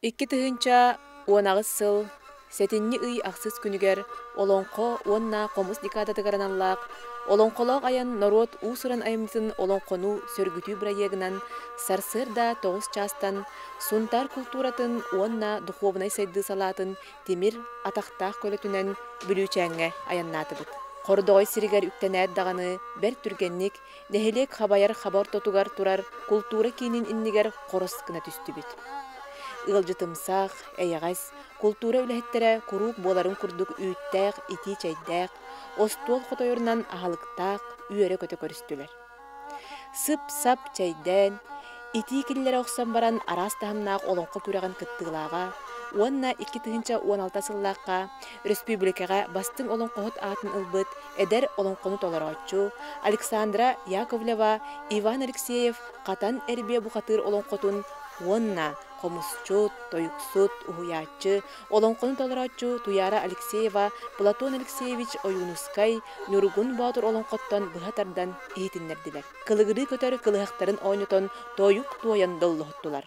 2018 сыл сэтинньи ый ахсыс күнүгэр Олоҥхо уонна хомус декадатыгар аналлаах Олоҥхолоох айан норуот уус-уран айымньытын олоҥхону сөргүтүү бырайыагынан сарсыарда 9 чаастан Сунтаар култууратын уонна духуобунай сайдыы салаатын тимир атахтаах көлөтүнэн Бүлүүчээҥҥэ айаннаатыбыт. Хордоҕой сиригэр үктэнээт даҕаны бэрт түргэнник нэһилиэк хабайар хаба ортотугар турар култуура киинин иннигэр хорос гына түстүбүт. Ыалдьытымсах, эйэҕэс, култуура үлэһиттэрэ куруук буоларын курдук үүттээх, итии чэйдээх, остуол хотойорунан аһылыктаах үөрэ-көтө көрүстүлэр. Сып-сап чэйдээн, итии киллэрэ охсон баран араас таһымнаах олоҥхо күрэҕин кыттыылааҕа уонна 2016 сыллаахха өрөспүүбүлүкэҕэ бастыҥ олоҥхоһут аатын ылбыт эдэр олоҥхону толорооччу Александра Яковлева Иван Алексеев Хатан Эрбиэ бухатыыр олоҥхотун уонна хомусчут, тойуксут, уһуйааччы, олоҥхону толорооччу Туяра Алексеева Платон Алексеевич Ойуунускай Ньургун Боотур олоҥхоттон быһа тардан иһитиннэрдилэр. Кылыгырыы көтөр кылыһахтарын оонньотон тойук туойан доллоһуттулар.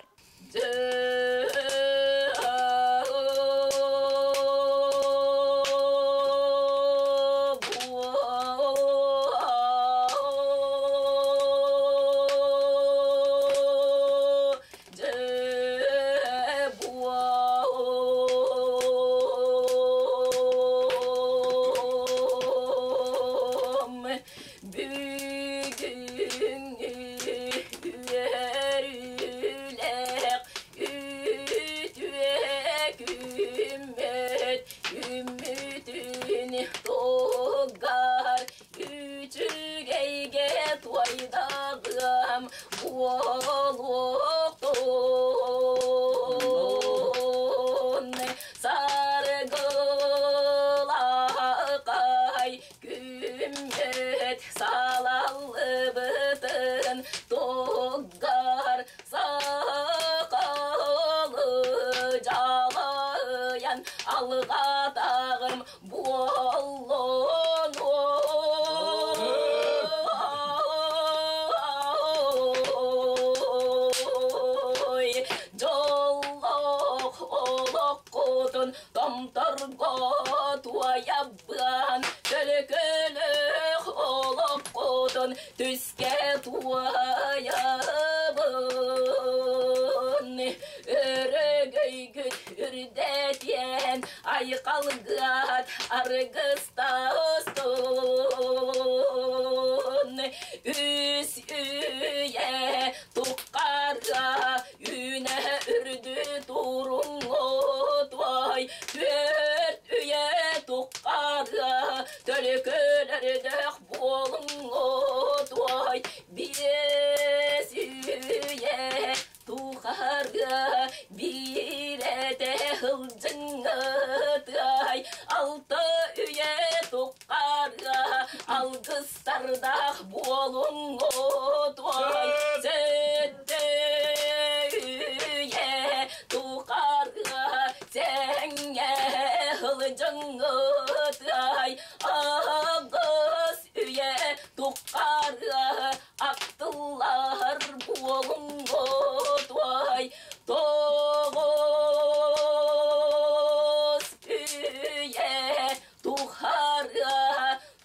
Бүгүҥҥү үөрүүлээх үтүө күммүт үмүтүн тугар үчүгэйгэ туойдаҕым буолуохтун саргылаахай күммүт салаллыбытын тугар сакалы дьалайан алҕатаҕым буоллун ой дьоллоох олоххутун томторго туойабыан төлөкөлөөх олоххутун түскэ туойабын өрөгөйгүт үрдэтиэн айхалгыат аргыстаыстун үс үйэ туххарга үүнэ үрдү туруҥҥутуой түөрт үйэ туххарга төлөкөлөрдөөх буолуҥҥутуой биэс үйэ Тухарга биирэтэ сылдьыҥҥытай, алта үйэ туххарга алгыстардаах буолуҥҥутой, сэттэ үйэ тухарга тэҥҥэ сылдьыҥҥытай, аҕыс үйэ туххарга Ахтыллар буолуҥҥутуой тоҕус үйэ тухары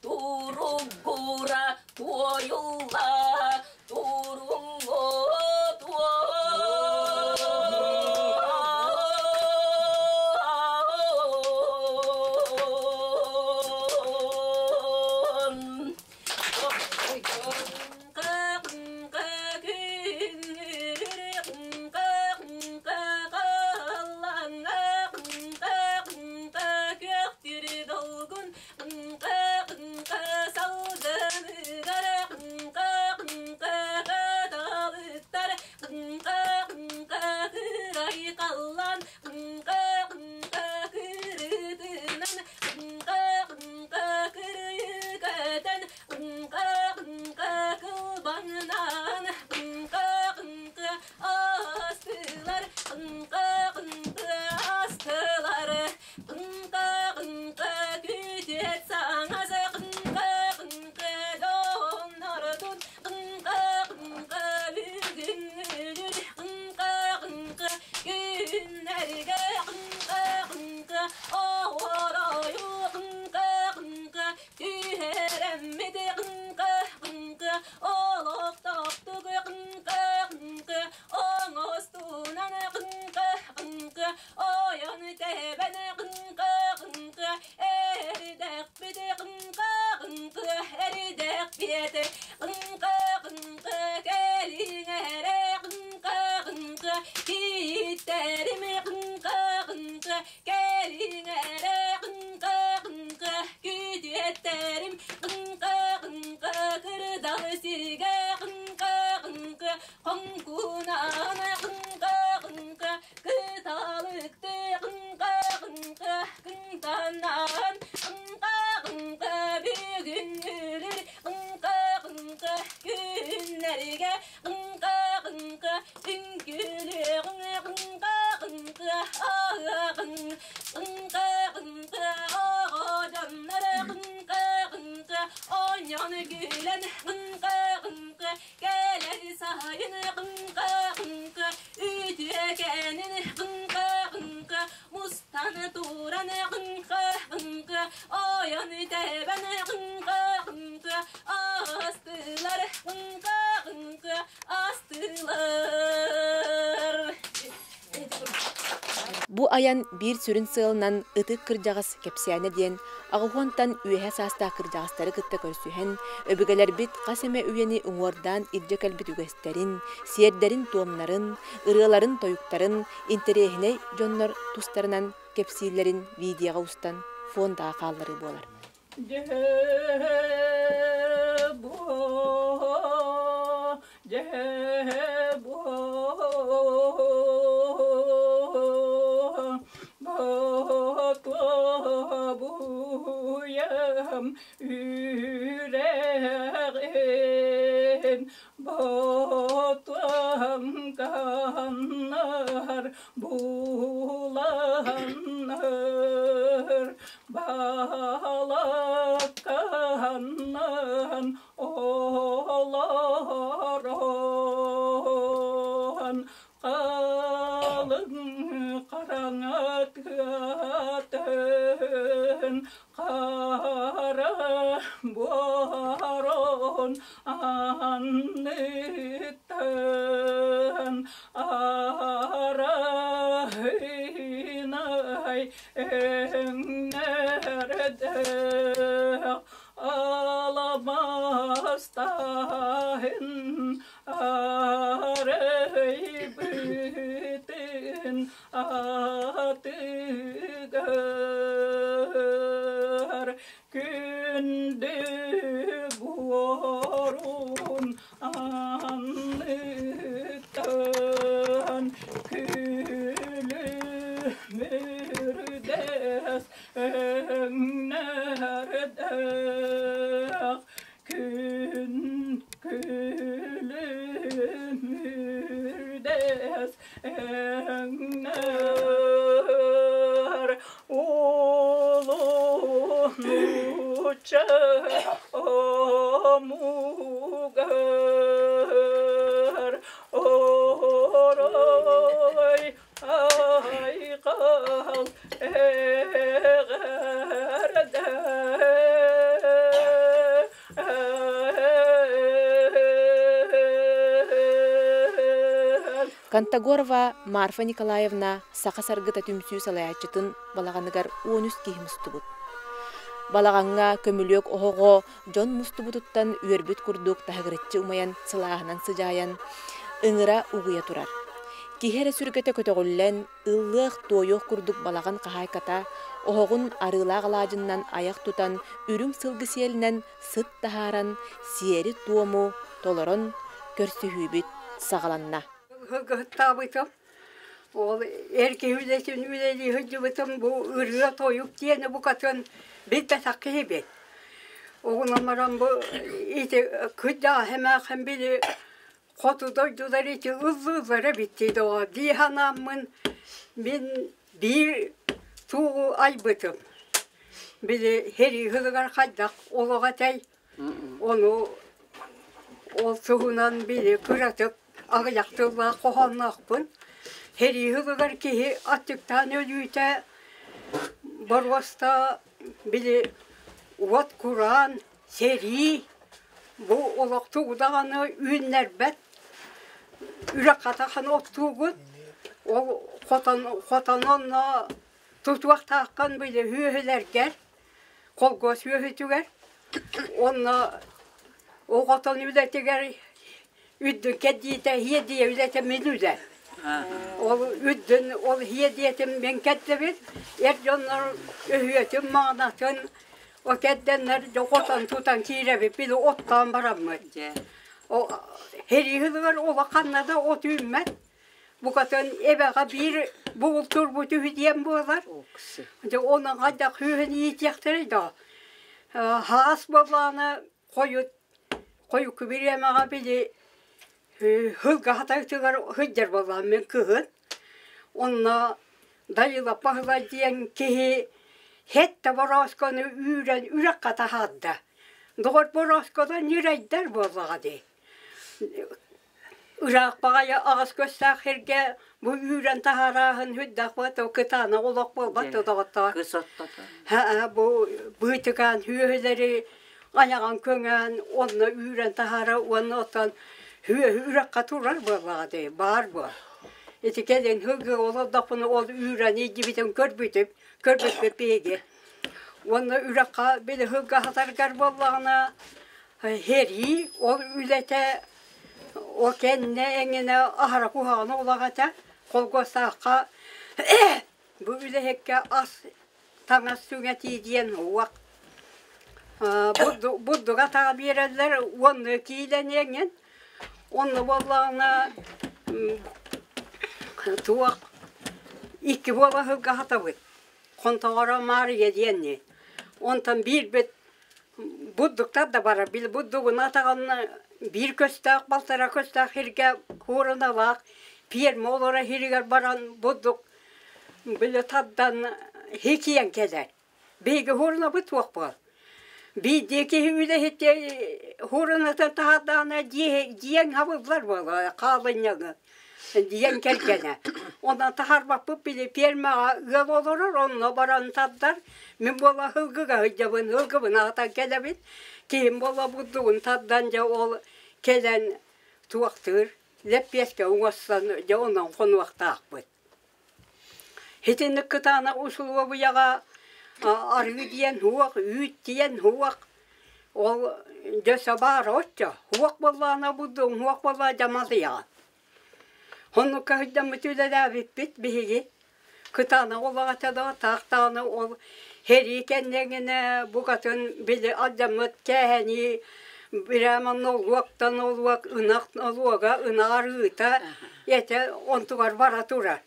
туругура туойулла туруҥҥутуой. Ойон тэбэн кыҥка кыҥка эрдэхпит кыҥка кыҥка эрдэхпиэт кыҥка кыҥка кэлиҥ эрэ кыҥка кыҥка кииттэрим кыҥка кыҥка кэлиҥ эрэ кыҥка кыҥка күтүөттэрим кыҥка кыҥка кырдал сиргэ кыҥка кыҥка хоҥкунаан кыҥка кыҥка Кыталыкты кыҥка-кыҥка кыҥтанаан кыҥка-кыҥка бүгүн өлөр кыҥка-кыҥка күннэргэ кыҥка-кыҥка үҥкүүлүөҕүҥ кыҥка-кыҥка аһыаҕыҥ кыҥка-кыҥка оҕо дьоннор кыҥка-кыҥка оонньоон күлэн кыҥка-кыҥка кэлэр сайын кыҥка-кыҥка Үтүөкэнин һыҥка-һыҥка, мустан туран һыҥка-һыҥка, ойон тэбэн һыҥка-һыҥка, астылар һыҥка-һыҥка, астылар. Бу айан биир сүрүн сыалынан ытык кырдьаҕас кэпсээнэ диэн аҕыһуонтан үөһэ саастаах кырдьаҕастары кытта көрсүһэн, өбүгэлэрбит хас эмэ үйэни уҥуордаан илдьэ кэлбит үгэстэрин, сиэрдэрин-туомнарын, ырыаларын-тойуктарын интэриэһинэй дьоннор тустарынан кэпсииллэрин видеоҕа устан фондаҕа хаалларыы буолар. Үрэҕин ботуом каннар буланнар балаканнан олорон халыҥ хараҥа тыатын хара буорун анныттан арахынай өҥнөрдөөх аламастаһын арыйбытын атыгар күндү буорун анныттан күлүмүрдэс өҥнөрдөөх күн күлүмүрдэс өҥнөр улунучча омугар орой айхал эҕэрдэ. Контагорова Марфа Николаевна саха саргыта түмсүү салайааччытын балаҕаныгар 13 киһи мустубут. Балаҕаҥҥа көмүлүөк оһоҕо дьон мустубутуттан үөрбүт курдук таһыгырыччы умайан сылааһынан сыдьаайан ыҥыра угуйа турар. Киһи эрэ сүргэтэ көтөҕүллэн, ыллыах-туойуох курдук балаҕан хаһаайката оһоҕун арыылаах алаадьыннан айах тутан, үрүҥ сылгы сиэлинэн сыт таһааран, сиэри-туому толорон көрсүһүүбүт саҕаланна. Ыһыктаабытым. Ол эр киһи үлэтин үлэлии сылдьыбытым бу ырыа-тойук диэни букатын билбэтэх киһибин. Оҕунан баран бу ити кырдьаҕас эмээхсин били хоту дойдулар ити ыллыыллара эбит дии доҕоор дии санааммын мин биир туоҕу айбытым. Били сэрии сылыгар хайдах олох этэй Ону ол туһунан били кыратык аҕыйах тыллаах хоһоонноохпун. Сэрии сылыгар киһи аттыктаан өлүүтэ боруоста били уот кураан, сэрии бу олох тугу даҕаны үүннэрбэт үрэх хатахан оттуугут. Ол Хотон хотононно тутуохтааххын били үөһүлэргэр, холкуос үөһүтүгэр уонна оҕотон үлэтигэр үрдүн кэрдиитэ иэдийэ үлэтэ мин үлэ. Ол үрдүн ол иэдийэтин мин кэрдэбин, эр дьоннор өһүөтүн маҕанатын о кэрдэннэр хотон тутан киирэбит, били оттоон бараммыт. Һэрииһилигэр улаханна да от үүммэт. Букатын эбэҕэ биир бугултуурбут үһү диэн буолар. Дьэ онон хайдах үһүн иитиэхтэрэй доо. Хаас буоллаҕына хойут хойукку бириэмэҕэ били сылга хатарытыгар сылдьар буоллаҕым мин кыһын. Онно Дайыла Паһылай диэн киһи сэттэ борооскону үүрэн үрэххэ таһаарда. Доҕор борооскода ньирэйдэр буоллаҕа дии. Ыраах баҕайы аҕыс көстөөх сиргэ бу үүрэн таһаарааһын сүрдээх буолта кытаанах олох буолбат доҕоттоор. Кыс ортото. Бу быытыкаан сүөһүлэри айаҕын көҥөөн онно үүрэн таһаара уонна оттон сүөһү үрэххэ турар буоллаҕа дии баар буо. Ити кэлин сылгы олордохпуна ол үүрэн илдьибитин көрбүтүм, көрбүппүт биһиги. Уонна үрэххэ били сылгы аһатаргар буоллаҕына Сэрии ол үлэтэ ол кэннэ эҥинэ аһара куһаҕана улах этэ. Холкуостаахха бу үлэһиккэ ас таҥас түҥэтии диэн уох бурдуга таҕа биэрэллэр уонна киилэниэҥин. Онно буоллаҕына туох икки буола сылга хатабыт. Хонтоҕоро Маарыйа диэнни. Онтон биирбит Бурдуктар да барар, били бурдугун атаҕын биир көстөөх, балтараа көстөөх сиргэ кууруналаах пиэрмэ олоро сиригэр баран бурдук били тардан хикийэн кэлэр. Биһиги хуурунабыт суох буол. Биирдии киһи үлэһит хуурунатын таһаардаҕына дьиэҥ хабыллар буолар хаалынньаҥы диэн кэргэнэ. Онон таһаарбаппыт били пиэрмэҕэ ыал олорор, онно баран тардар. Мин буола сылгыга сылдьабын, сылгыбын аһатан кэлэбин. Киһим буола бурдугун тардан дьэ ол кэлэн туохтуур, лэппиэскэ оҥостон дьэ онон хонуохтаахпыт. Итинник кытаанах усулуобуйаҕа арыы диэн суох, үүт диэн суох. Ол дьэ баар оччо. Суох буоллаҕына бурдугуҥ суох буоллаҕына дьамалыйаҕын. Оннукка сылдьаммыт үлэлээбиппит биһиги. Кытаанах олох этэ да, таах даҕаны ол сэрии кэннигинэ букатын били алдьаммыт кээһэнии прямо нолуоктан нолуок ынах нолуога ынах арыыта этэ онтугар бара турар.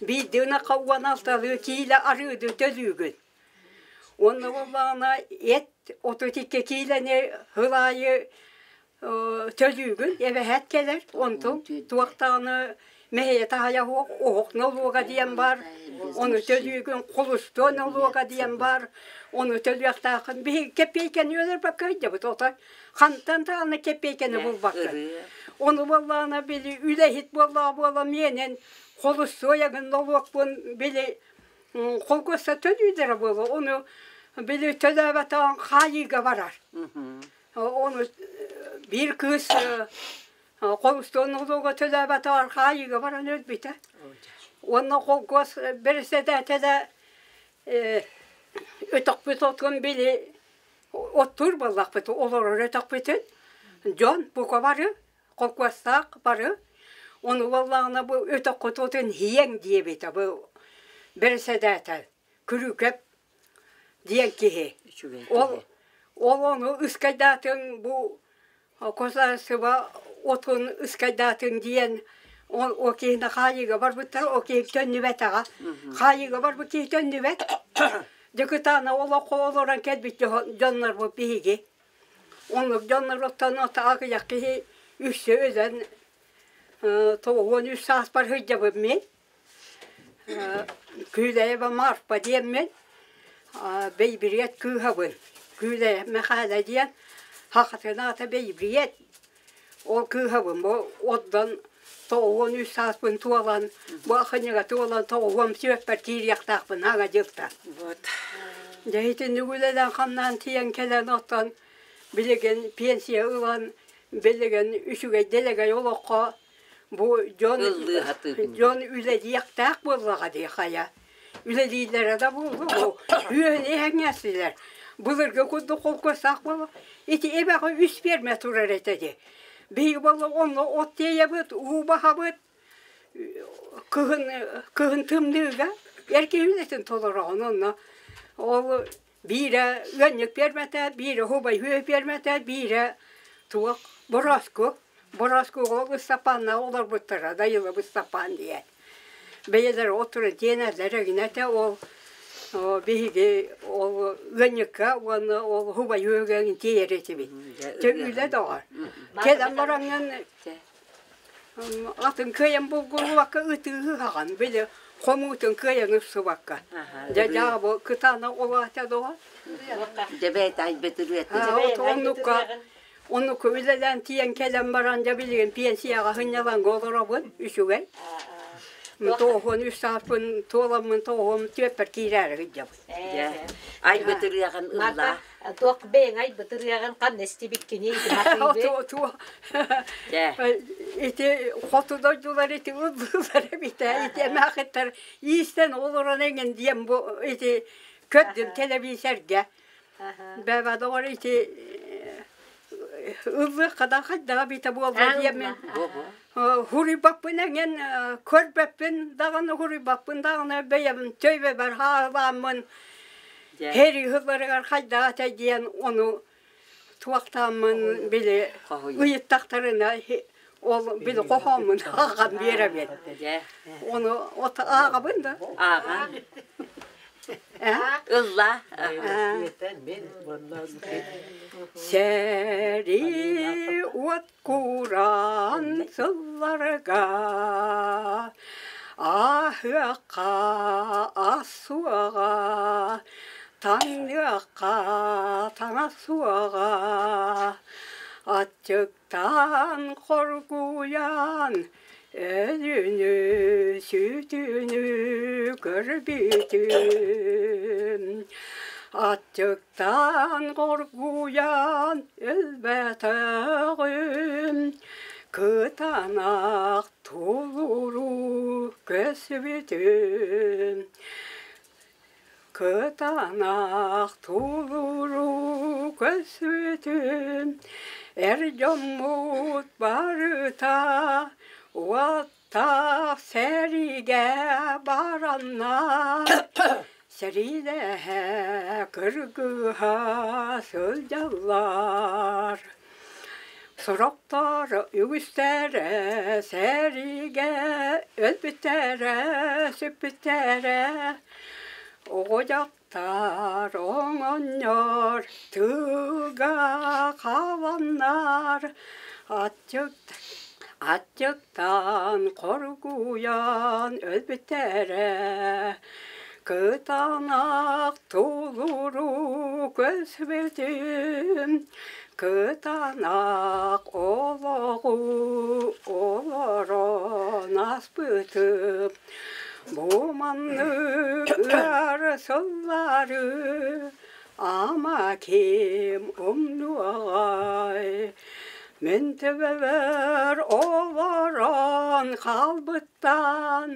Биирдии ынахха 16-лыы киилэ арыыны төлүүгүн. Уонна буоллаҕына эт 32 киилэни сыл аайы төлүүгүн, эбэһээт кэлэр, онтун туох даҕаны мэһэйэ таһайа суох оһох нолуога диэн баар, ону төлүүгүн, холустуо нолуога диэн баар, ону төлүөхтааххын. Биһиги кэппиэйкэни өлөрбөккө сылдьабыт, отой хантан даҕаны кэппиэйкэни булбаккын. Ону буоллаҕына били үлэһит буоллаҕа буола миэнин холустуойагын нолуокпун били холкуоста төлүүллэрэ буолуо, ону били төлөөбөтөҕүн хаайыыга барар. Ону биир кыыс холустуон нолуога төлөөбөтөҕөр хаайыыга баран өлбүтэ. Уонна холкуос бэрэссэдээтэлэ өтөхпүт отун били оттуур буоллахпыт, олорор өтөхпүтүн дьон бука бары, холкуостаах бары. Ону буоллаҕына бу өтөххүт отун иһиэҥ диэбитэ бу бэрэссэдээтэл Күрүүкэп диэн киһи. Ол ол ону ыскайдаатын бу государство отун ыскайдаатын диэн ол ол киһини хаайыыга барбыттар, ол киһи төннүбэтэҕэ. Хаайыыга барбыт киһи төннүбэт. Дьыкытаана олоххо олорон кэлбит дьоннорбут биһиги. Оннук дьоннор оттон аҕыйах киһи үксэ өлөн 93 сааспар сылдьабын мин. Күүлэйэбэ Марфа диэммин, Бэйбириэт кыыһабын. Күүлэйэ Мэхээлэ диэн сахатын аата Бэйбириэт. Ол кыыһабын бу отдон 93 сааспын туолан, бу ахынньыга туолан тоҕуһуом сүөппэр киириэхтаахпын аҥа дьылта. Вот. Дьэ итинник үлэлээн-хамнаан тиийэн кэлэн оттон билигин пенсия ылан билигин үчүгэй дэлэгэй олоххо. Бу дьон Ыллыы сатыыбын. Дьон үлэлиэхтээх буоллаҕа дии хайа. Үлэлииллэрэ да буолуо, үөһүн иһэҥҥэстилэр. Былыргы курдук холкуостаах буолла. Ити эбэҕэ үс фермэ турар этэ дии. Биһиги буолла онно от тиэйэбит, уу баһабыт, кыһын кыһын тымныыга эр киһи үлэтин толороҕун онно ол биирэ ыанньык фермэтэ, биирэ хубай үө фермэтэ, биирэ туох борооску борооску ол Ыстапаанна олорбуттара Дайыла Ыстапаан диэн бэйэлэрэ отура диэнэллэр эгинэтэ ол биһиги ол ыанньыкка уонна ол хубай үөгэн тиэйэр этибит дьэ үлэ доҕор кэлэн бараҥҥын Атын кыайан булгуллубакка ытыыһаҕын, били хомуутун кыайан ыпсыбакка. Дьэ дьаабы кытаанах улаата доҕор. Дьэ бэйэтэ айбыт ырыата. Оннукка оннукка үлэлээн тиийэн кэлэн баран дьэ билигин пенсияҕа сынньалаҥҥа олоробун үчүгэй. Тоҕуһун үс сааспын туоламмын тоҕуһум түөппэр киирээри сылдьабын. Дьэ айбыт ырыаҕын ыллаа. Туох бэйэҥ айбыт ырыаҕын ханна истибиккиний Ити хоту дойдулар ити ыллыылар эбитэ ити эмээхиттэр иистэн олорон эҥин диэн бу ити көрдүм тэлэбиисэргэ бэбэ доҕор ити ыллыахха да хайдаҕа эбитэ буолла диэммин хуруйбаппын эҥин көрбөппүн даҕаны хуруйбаппын даҕаны бэйэм төйбөбөр хаалааммын Һэрии сылларыгар хайдаҕа этэ диэн ону туохтааммын били ыйыттахтарына ол били хоһооммун ааҕан биэрэбин. Ону от ааҕабын да? Ааҕан. Ылла. Сэрии уот кураан сылларга Аһыахха ас суоҕа, таҥныахха таҥас суоҕа, Аччыктаан хоргуйан өлүүнү сүтүүнү көрбүтүм. Аччыктаан хоргуйан өлбөтөҕүм, Кытаанах Тулуру көсүбүтүм, кытаанах тулуру көсүбүтүм, эр дьоммут барыта уоттаах сэриигэ бараннар, сэриилэһэ кыргыһа сылдьаллар. Сорохтор үгүстэрэ сэриигэ өлбүттэрэ, сүппүттэрэ. Оҕо-дьахтар, оҕонньор тыылга хааланнар, аччыктаан, хоргуйан өлбүттэрэ. Кытаанах тулууру көспүтүм, Кытаанах олоҕу олорон ааспытым, бу маннык ыар сыллары ама ким умнуоҕай? Мин төбөбөр олорон хаалбыттан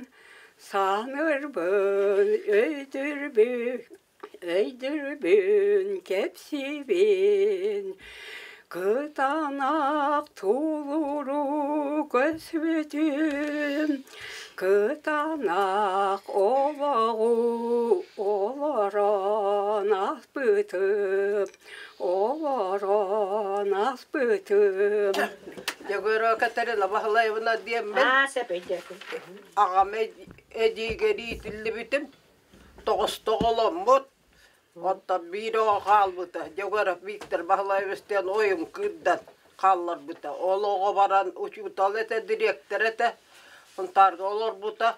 саныырбын өйдүүрбүн Өйдүүрбүн, кэпсиибин, кытаанах тулууру көспүтүм, кытаанах олоҕу олорон ааспытым, олорон ааспытым. Дьөгүөрө Катерина Баһылаевна диэммин аҕам эдьиийгэр иитиллибитим. Тоҕостоҕоломмут, оттон биир оҕо хаалбыта, Дьөгүөрөп Виктор Баһылаевич диэн ойун кыырдан хаалларбыта. Ол оҕо баран учуутал этэ, дириэктэр этэ, Сунтаарга олорбута.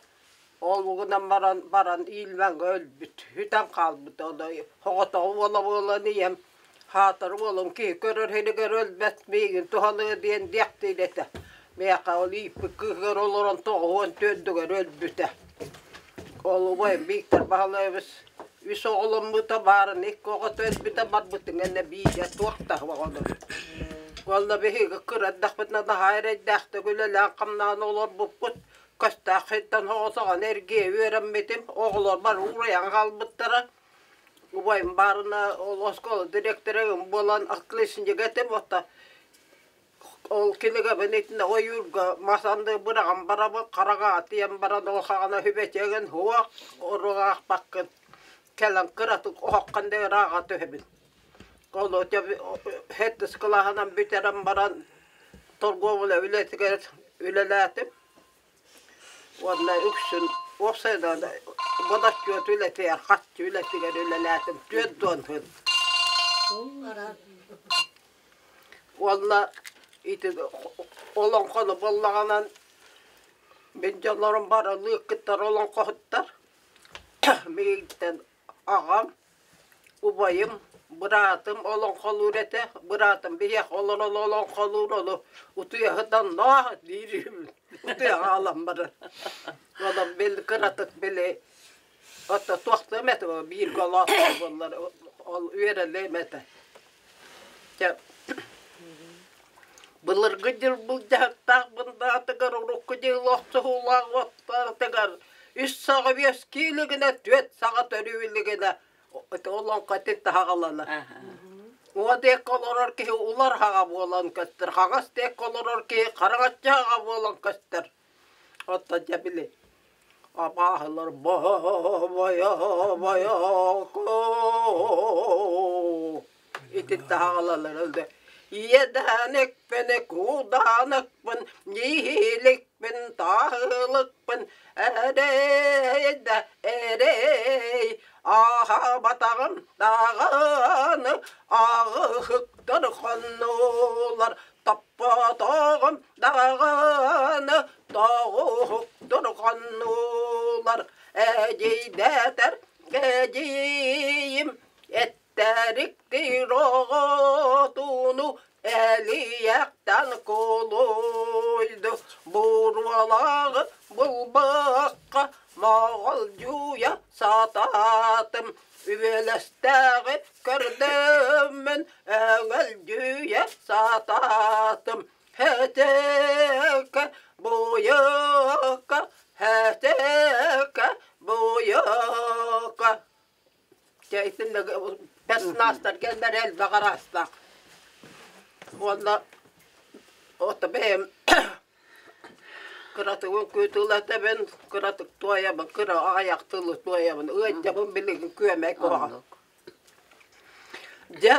Ол гынан баран баран Иилмэҥҥэ өлбүт, сүтэн хаалбыта. Ону соҕотоҕу буола буолан ийэм хаатар уолум киһи көрөр сиригэр өлбөт, миигин туһаныа диэн диэхтиир этэ. Миэхэ ол ииппит кыыһыгар олорон 94-үгэр өлбүтэ. Ол убайым Виктор Баһылаевич үс оҕоломмута, баарын икки оҕото өлбүтэ, барбытын кэннэ бииргэ туох да оҕолор. Уонна биһиги кыра эрдэхпитинэ наһаа эрэйдээхтик үлэлээн-хамнаан олорбуппут. Көстөөх-хиттэн оҕо-саҕана эргийэ үөрэммитим. Оҕолорбор уурайан хаалбыттара. Убайым баарына ол оскуола дириэктэрэ буолан отличник этим. Оттон ол кинигэбин итиннэ ойуурга мас анды быраҕан барабын, хараҕа атыйан баран ол хаҕана хүбэчиэгин суох оруоҕаахпаккын. Кэлэн кыратык оһоххун да ырааҕа түһэбин. Ол сэттис кылааһынан бүтэрэн баран торговля үлэтигэр үлэлээтим. Уонна үксүн уопсайынан бодоччуот үлэтигэр, харчы үлэтигэр үлэлээтим. 40 сыл. Уонна ити олоҥхону буоллаҕынан мин дьоннорум бары лыыккыттар олоҥхоһуттар. Миигиттэн аҕам, убайым, быраатым олоҥхолуур этэ. Быраатым биһиэхэ олорон олоҥхолуур, ону утуйа сытан ноо диир утуйа хаалан барар. Онон били кыратык били Оттон туохтуом этэ бииргэ олоохтор буоллар ол үөрэлиэм этэ. Дьэ былыргы дьыл былдьаһыктаах бындаатыгар урукку дьыл охсуһуулаах уоттаатыгар үс саҕа үөскүү илигинэ түөрт саҕа төрүү илигинэ олоҥхо ити таһаҕалана. Уо диэки олорор киһи улар хаҕа буолан көстөр, хаҥас диэки олорор киһи хараҥаччы хаҕа буолан көстөр. Оттон дьэ били абааһылар бо-бойо-бойо-ко ити таһаҕалалар ылды. Иэдээнэкпин, куудаанакпын, нииликпин, таһылыкпын, эрэй да эрэй, аһаабатаҕым даҕаны аҕыһыктар хоннулар, Топпотоҕум даҕаны тоҕуһуктур хоннулар эдьиийдэтэр эдьиийим эттэрик оҕотуну элиэхтэн кулуйду буруолааҕы булбакка моҕолдьуйа сатаатым үөлэстээҕи көрдөммүн өҥөлдьүйэ сатаатым Һэтээкэ буойака, һэтээкэ буойака. Дьэ итиннэ персонажтар кэллэр элбэх араастаах. Уонна ото бэйэм кыратыгын күүтүлэтэбин, кыратык туойабын, кыра аҕыйах тылы туойабын. Ыаддьабын билигин күөмэй куһаҕан. Дьэ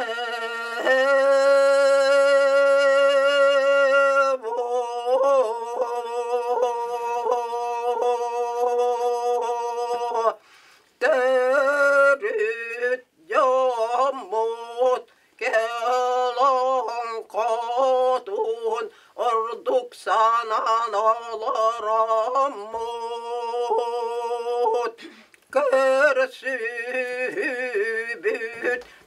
төрүт дьоммут кэлон хотун ордук санаан олороммут Көрсүбүт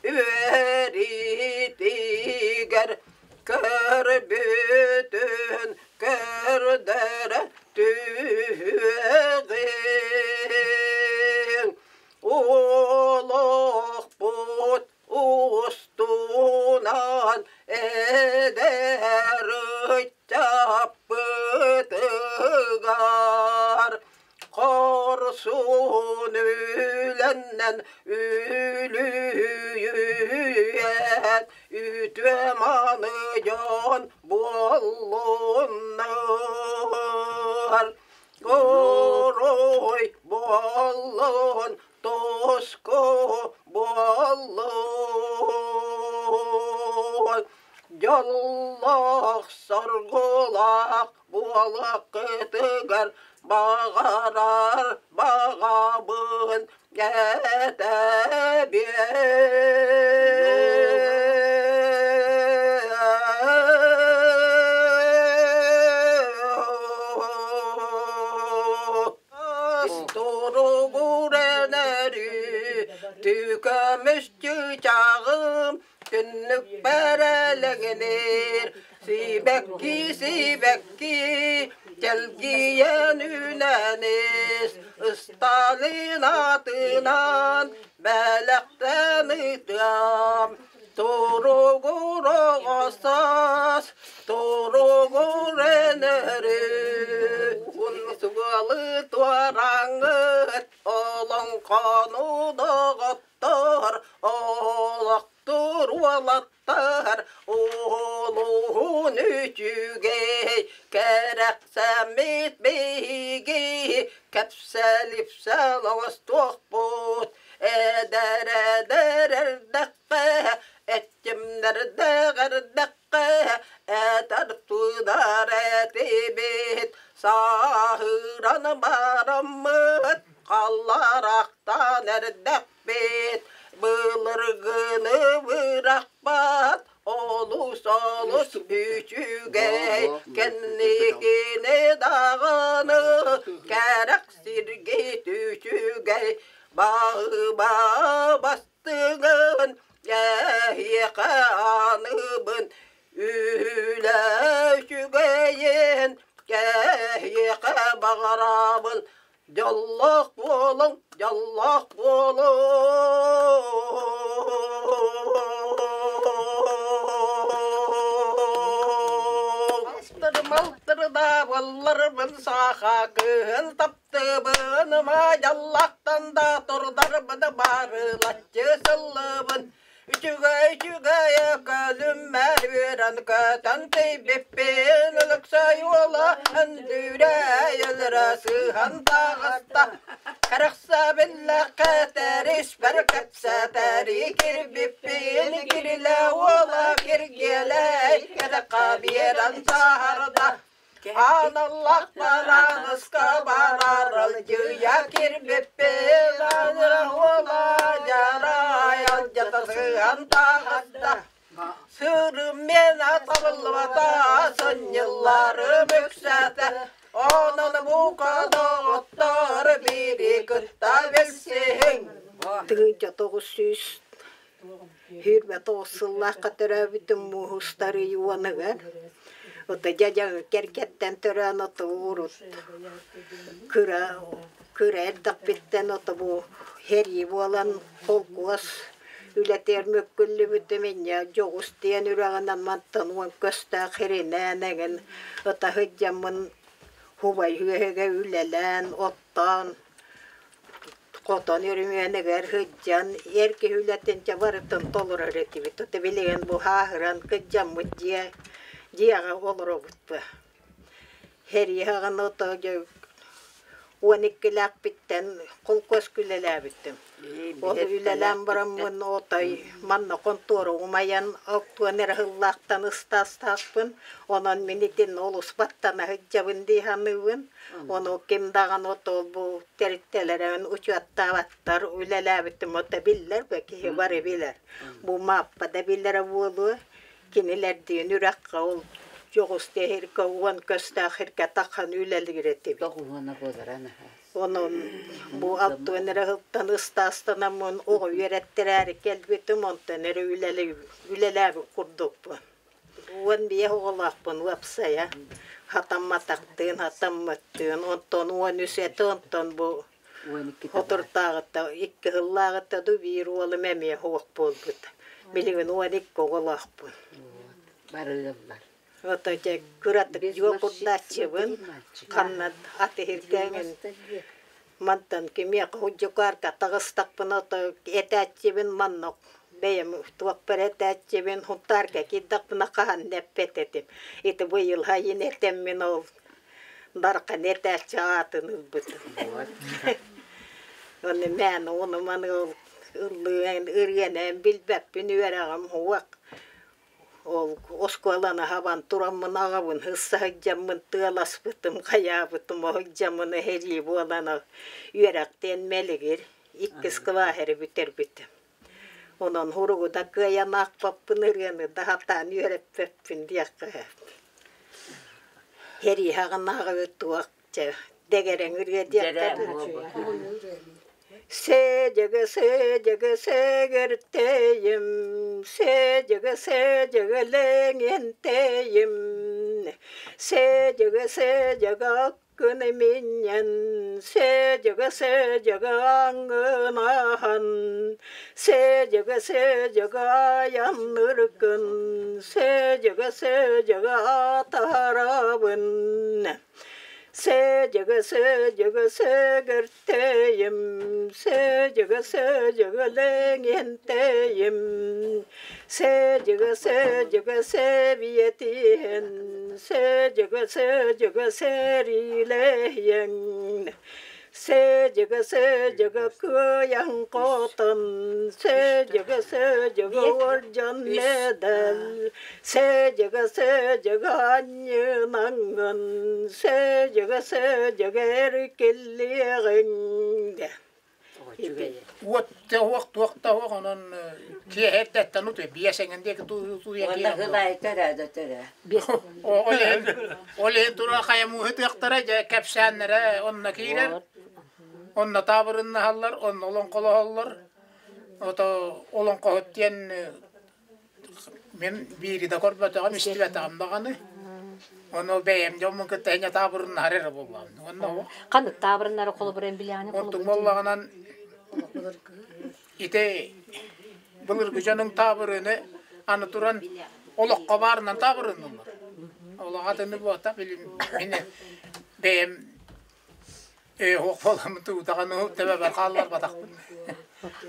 үөритигэр көрбүтүн көрдөрө түһүөҕүҥ. Олохпут устунан эдэр ыччаппытыгар Хорсун үлэннэн үлүйэн үтүө маны дьон буоллуннар. Орой буоллун, тоску буоллун. Дьоллоох соргулаах буолаххытыгар баҕарар баҕабын этэбиэн Туругурэнэри түкөмүс чыычааҕым Түннүк бэрэлэҥниир, сибэкки, сибэкки, чэлгийэн үүнэн ис, Сталин аатынан бэлэхтэн ыытыам. Туругуругосас, туругуренери, Унсугалы туараңыт, олоҥхону доҕоттор, олохтур уолаттар, Улуһун үчүгэй, кэрэхсэммит биһиги, кэпсэл-ипсэл оҥостуохпут, эдэр эдэр эрдэххэ, Эттимнэрдээх эрдэххэ этэр тыынар этибит, сааһыран бараммыт, халларахтан эрдэхпит, былыргыны бырахпат, олус олус үчүгэй, кэнникини даҕаны кэрэхсиргит үчүгэй, баһыба бастыгын эһиэхэ ааныбын үлэ үчүгэйин эһиэхэ баҕарабын дьоллоох буолуҥ дьоллоох буолуҥ. Малтырдаабылларбын саха кыһын таптыбын маадьаллахтан да турдарбын барылаччы сыллыбын үчүгэй үчүгэй көлүммэр үөрэн көтөн тиийбиппин Өлөксөй уола Өндүүрэй өлөрө сыһан таҕыста кэрэхсэбиллээх кэтэриспэр кэпсэтэри кирбиппин Кирилэ уола Киргиэлэй кэтэххэ биэрэн саһарда Аналлах барааныска бараралдьыйа кирбиппин уола дьарай алдьата сыһан таҕыста Сырым миэнэ табыллыбата сынньылларым үксээтэ онон бука доҕоттор биири кытта билсиһиҥ. 1929 сыллаахха төрөөбүтүм муус устар уоныгар. Ото дьадьаҥы кэргэттэн төрөөн ото урут кыра кыра эрдэхпиттэн ото бу сэрии буолан холкуос үлэтигэр мөккүллүбүтүм инньэ дьоҕус диэн үрэҕинэн мантан уон көстөөх сиринэн эҥин ыта сылдьаммын убай үөһүгэ үлэлээн оттоон хотон өрөмүөнүгэр сылдьан эр киһи үлэтин дьэ барытын толорор этибит. Ото билигин бу сааһыран кырдьаммыт дьиэ дьиэҕэ олоробут бу. Сэрии саҕана ото дьэ 12-лээхпиттэн холкуоска үлэлээбитим. Ол үлэлээн бараммын отой манна хонтуора умайан оттуон эрэ сыллаахтан ыстаастаахпын. Онон мин итиннэ олус баттана сылдьабын дии саныыбын. Ону ким даҕаны отол бу тэрилтэлэрин учуоттаабаттар, үлэлээбитим ото биллэр бе киһи бары билэр. Бу Мааппа да билэрэ буолуо. Кинилэрдиин үрэххэ ол дьоҕус тэһиргэ уон көстөөх сиргэ таххан үлэлиир этибит. Тоҕуһуона буолара наһаа. Онон бу алтыан эрэ сылтан ыстаастанаммын оҕо үөрэттэрээри кэлбитим, онтон эрэ үлэлээбит курдукпун. 15 оҕолоохпун уопсайа. Хатамматахтыын, хатаммыттыын, онтон 13 этэ, онтон бу отуртааҕыта, икки сыллааҕыта ду биир уолум эмиэ суох буолбут. Билигин 12 оҕолоохпун. Барыыллар. Ото дьэ кыратык дьуо курдааччыбын, ханна атыһыргээҥин мантан кимиэхэ худдьукаарка таҕыстахпына ото этээччибин манна бэйэм туохпар этээччибин хунтаарга киирдэхпинэ хаһан да эппэт этим. Ити быйыл сайын этэммин ол бархан этээччи аатын ылбытым. Ону мээнэ ону маны ол ыллыан ырыанан билбэппин үөрэҕим суох. Ол оскуоланы хабан тураммын аҕабын сысса сылдьаммын тыаласпытым, хайаабытым оһуйдьаммын эһэрии буолан үөрэхтиэн мэлигир иккис кылаас эрэ бүтэрбитим. Онон суругу да кыайан аахпаппын, ырыаны да сатаан үөрэппэппин диэххэ сөп. Сэрии саҕанааҕы туох чэ дэгэрэҥ ырыа диэххэ Сээдьэгэ сээдьэгэ сэгэртэйим, сээдьэгэ сээдьэгэ лэҥэнтэйим, сээдьэгэ сээдьэгэ аккын минньэн, сээдьэгэ сээдьэгэ аҥынаһан, Сээдьэгэ сээдьэгэ айанныргын, сээдьэгэ сээдьэгэ атаарабын. Сээдьэгэ сээдьэгэ сэгэртэйим, сээдьэгэ сээдьэгэ лэҥиэнтэйим, сээдьэгэ сээдьэгэ сэбиэтиһэн, сээдьэгэ сээдьэгэ сэриилэһиэҥ. Сээдьэгэ сээдьэгэ кыайан хотон, сээдьэгэ сээдьэгэ уордьан медал, сээдьэгэ сээдьэгэ анньынаҥҥын, сээдьэгэ сээдьэгэ эркиллиэҕиҥ. Уот туох туох туох онон киэһэ эрдэттэн утуй биэс эҥин диэки тууйа Уонна ылайта эрэ да төрө. Ол иһин ол иһин тура хайамууһу тыахтара дьэ кэпсээннэрэ онно киирэр онно таабырыннаһаллар онно олоҥхолоһоллор ото олоҥхоһут диэн мин биири да көрбөтөҕүм истибэтэҕим даҕаны ону бэйэм дьоммун кытта эҥэ таабырыннаһар эрэ буоллаҕым уонна Ханнык таабырыннары холобуран билэҕин онтук буоллаҕынан ити былыргы дьонуҥ таабырыны аны туран олоххо баарынан таабырыннулар олох атыны буота билим мин бэйэм Ээ, буоламмын тугутаҕын төбөбөр хаалларбатахпын.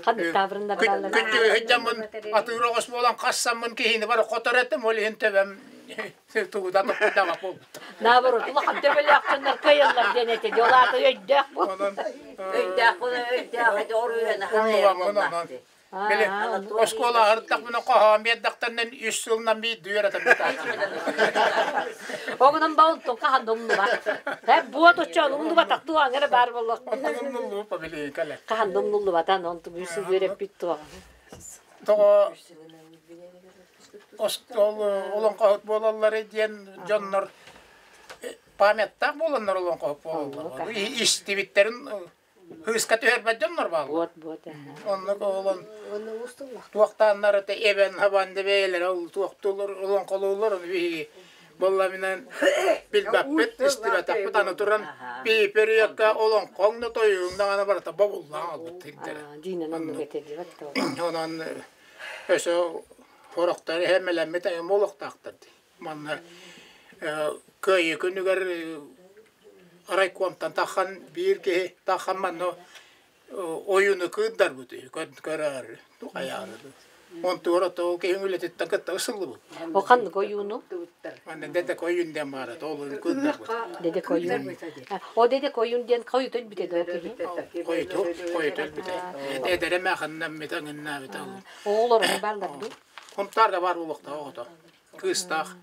Ханнык таабырыннар бааллар? Күттүгү сылдьаммын атыыр оҕус буолан хассаммын киһини бары хотор этим, ол иһин төбөм тугута тохтообот буолбут. Наоборот, улахан төбөлөөх дьоннор кыайаллар диэн этэ. Ол аата өйдөөх буол. Өйдөөх була өйдөөх этэ оруйана Умнубаммын онон. Били оскуола аһырдахпына хоһоон биэрдэхтэринэн үс сылынан биирдэ үөрэтэн бүтээччим. Оҕунан баунтун хаһан да умнубат. Һэ буот оччоон умнубатах туоҕаҥ эрэ баар буолуох. Онтон умнуллубуппа били кэлэ. Хаһан да умнуллубатан онтум үс сыл үөрэппит туоҕа. Тоҕо остуол олоҥхоһут буолаллар диэн дьоннор памяттаах буоланнар олоҥхоһут буолаллар. Истибиттэрин Кыыска түһэрбэт дьоннор бааллар. Буот буот Оннук олон туохтааннар это эбэн хабан да бэйэлэрэ ол туохтуулар олоҥхолууллар ону биһиги буолламынан билбэппит истибэтэхпит аны туран пиипериэккэ олоҥхоҥ да тойугуҥ даҕаны барыта бобуллаан албыт тирдэрэ. Динан оннук этиллибэт Онон өсө сорохтор эһэмэлэммит эҥин буолуохтаахтар дии. Манна Кыайыы күнүгэр райкомтан таххан биир киһи таххан манна ойууну кыырдарбыт үһү көрөөрү хайаары онтугар ото ол киһиҥ үлэтиттэн кытта ысыллыбыт. О ханнык ойууну? Манна Дэдэк ойуун диэн баара ол кыырдарбыт. Дэдэк ойуун. О Дэдэк ойуун диэн хойут өлбүтэ доо киһи? Хойуту, хойуту өлбүтэ. Эдэрэ мээхиннэммитэ, ҥиннээбитэ. Оҕолор бааллар дуу? Хомтаарга баар буолуохтаах оҕото. Кыыстаах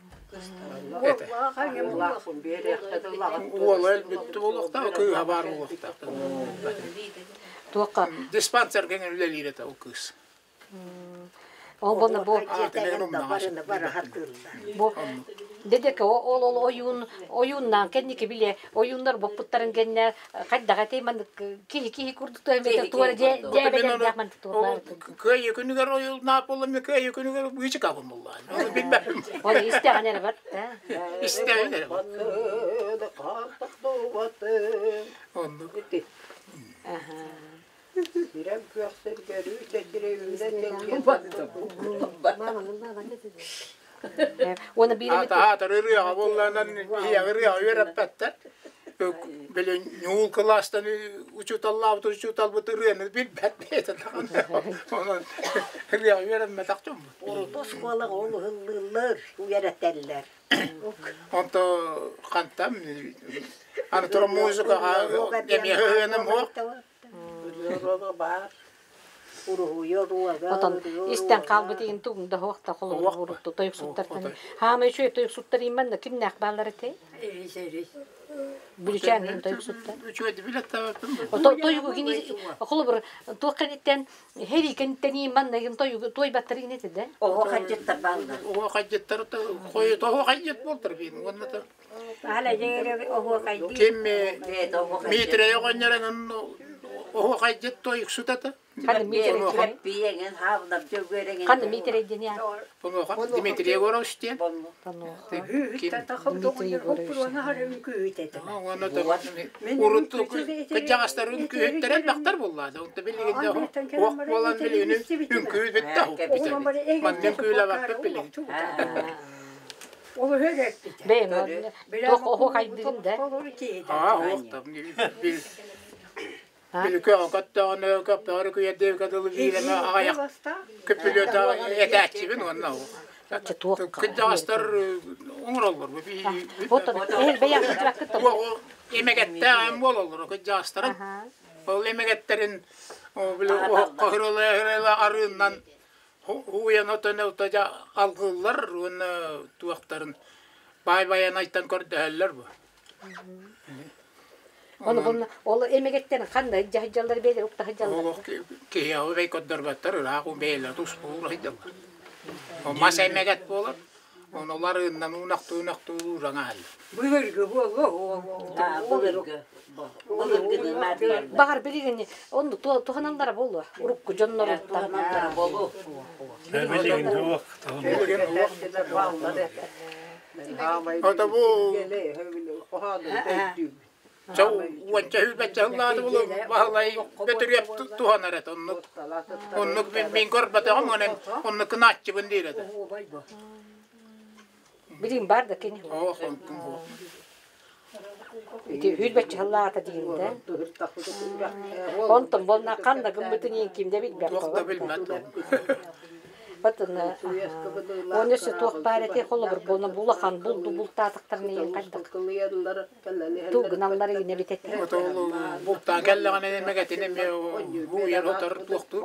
этэ. Уола өлбүт буолуохтаах, кыыһа баар буолуохтаах. Туохха? Диспансерга үлэлиир этэ ол кыыс. Ол буолла бу бу Дэдэкэ ол ол ойуун ойууннаан кэнники биле ойууннар боппуттарын кэннэ хайдах этэй маннык киһи киһи курдук туһаммыта туора дьээбэлэрдээх маннык туорбаар Кыайыы күнүгэр ойуулнаах буоллам кыайыы күнүгэр быычыкабын буллаан. Оны билбэппин. Ол истэҕин эрэ бар. Истэҕин эрэ бар. Оннук. Сирэн күөхсэргэрүү тэтире үүнэн Уонна биир эмит Аатар ырыаҕа буоллаанан иһиэҕи ырыаҕа үөрэппэттэр. Били ньуул кылаастан учууталлаабыт учууталбыт ырыаны билбэт бэйэтэ даҕаны. Онон ырыаҕа үөрэммэтэх дьоммут. Урут оскуолаҕа ол ыһыллыыллар, үөрэтэллэр. Онто хантан аны туран музыкаҕа эмиэ ыһыаным суох. баар. Отон истэн хаалбыт иһин тугум да суох да холобур урутtu тойуксуттартан хаама үчүгэй тойуксуттар имманна кимнээх бааллар этэй? Бүлүчээн иһин тойуксуттар. Үчүгэй билеттаабыппын. Тойугу кини холобур туох кэнниттэн хери кэнниттэн имманна иһин тойугу туойбаттар иһин этэ да? Оҕо хадьыттар бааллар. Оҕо хадьыттар хойут оҕо хадьыт буолтар биин уонна та Ким Митрей оҕонньор эҥин Оһуохайдьыт тойуксут ата. Ханна Миитэрэй диэн Дмитрий Егорович диэн. Урут кырдьаҕастар үҥкүүһүттэрэ элбэхтэр буоллаада. Онто билигин уох буолан билигин үҥкүү бүттэ. Манна үҥкүүлэбэппит билигин. Бэйэм туох оһуохайдыгын да? Аа, оһуох да. Бүлүкөҕө көттөҕүнэ көптөҕөр күйэрдиэбикэ дылы биирэмэ аҕыйах көпүлүөтэ этээччибин уонна кырдьаҕастар оҥороллор эмэгэттээх эм буолаллар кырдьаҕастарын ол эмэгэттэрин били оһоххо хырыла арыыннан ууйан отон отожа алгыыллар уонна туохтарын баай байанайтан көрдөһөллөр бу. Оны bunun ол эмегеттен ханна дьаһыдьаллар бэйэлэр уктаһыдьаллар. Олох киһиэхэ бэй көрдөрбөттөр ыраах уу бэйэлэр туспуур сылдьаллар. Мас эмэгет буолар. Онолар ыннан уунахтуу уунахтуу уураҥаһаллар. Былыргы буолуо. Былыргы. Баҕар билигин онну туһаналлара буолуо. Урукку дьонноруттан. Буолуо. Билигин суох. Ото бу уонча сүүрбэччэ сыллааты булу Баһылай Бөтүрүөп туһанар этэ оннук. Оннук мин көрбөтөҕүм онон оннук кынааччыбын диир этэ. Билигин бар да кини. Оох онтун буо. Ити сүүрбэччэ сыллаата диин да. Онтон болна ханна гыммытын иин ким да билбэт. Туох да билбэт. Батын оны өссө туох баар эти холобур буолна булахан булду бултаатахтарына иин хайдах туугуналлар иинэ битет. Бултаан кэллэҕинэ эмэгэтин эмиэ ууйар отор туохтуур.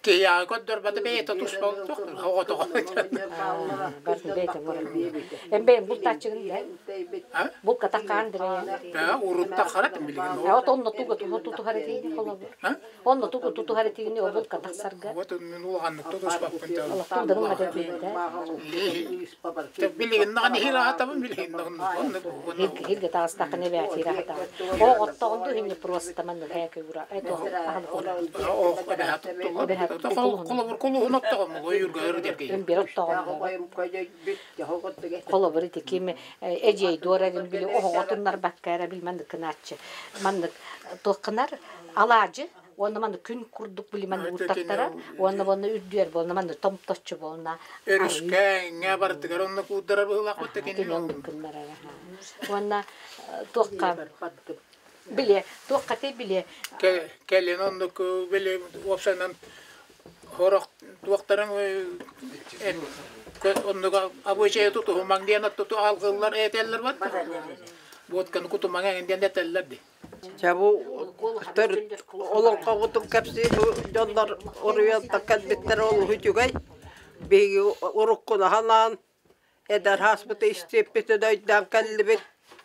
Киһиэхэ көрдөрбөтө бэйэтэ туспа оҕотоҕо. Барын бэйэтэ Эн бэйэҥ бултааччыгын да? Булка такаан Да, урутта харат билигин. От онно тугу тутуһар этигини холобур. Онно тугу тутуһар этигини ол булка тахсарга. Вот мен улаганнык тутуспаппын. Олохтун да этигинде. Билигин наган хираатабын билигин наган. Хирге тагыстакын эбэ хираата. О оттогонду хинне просто манны хэкэ ура. Это Ох, холобур кулуһун оттогон ойурга өрдерге. Бир оттогон. Холобур ити ким эдьиэй дуорагын били оһоҕотуннар бакка эрэ бил маннык кынааччы. Маннык туохханар алаадьы уонна маннык күн курдук били маннык ууртаттара уонна уонна үрдүөр буолна маннык томточчу буолна. Өрүскэ иҥҥэ бардыгар онно куудара быһылаах бутта кини оннук кыннара. Уонна туохха биле туохха те биле кэлин оннук били уопсайынан хорох туохтарын оннуга обычай тутуһумаҥ диэн туту алгыллар этэллэр бар. Буотканы кутумаҥ эҥин диэн этэллэр ди. Чэ бу төрүт олоҥхобутун кэпсии бу дьоннор уруйан кэлбиттэр олус үчүгэй. Биһиги уруккунаһанаан эдэр ааспыты истиэппитин өйдөөн кэллибит.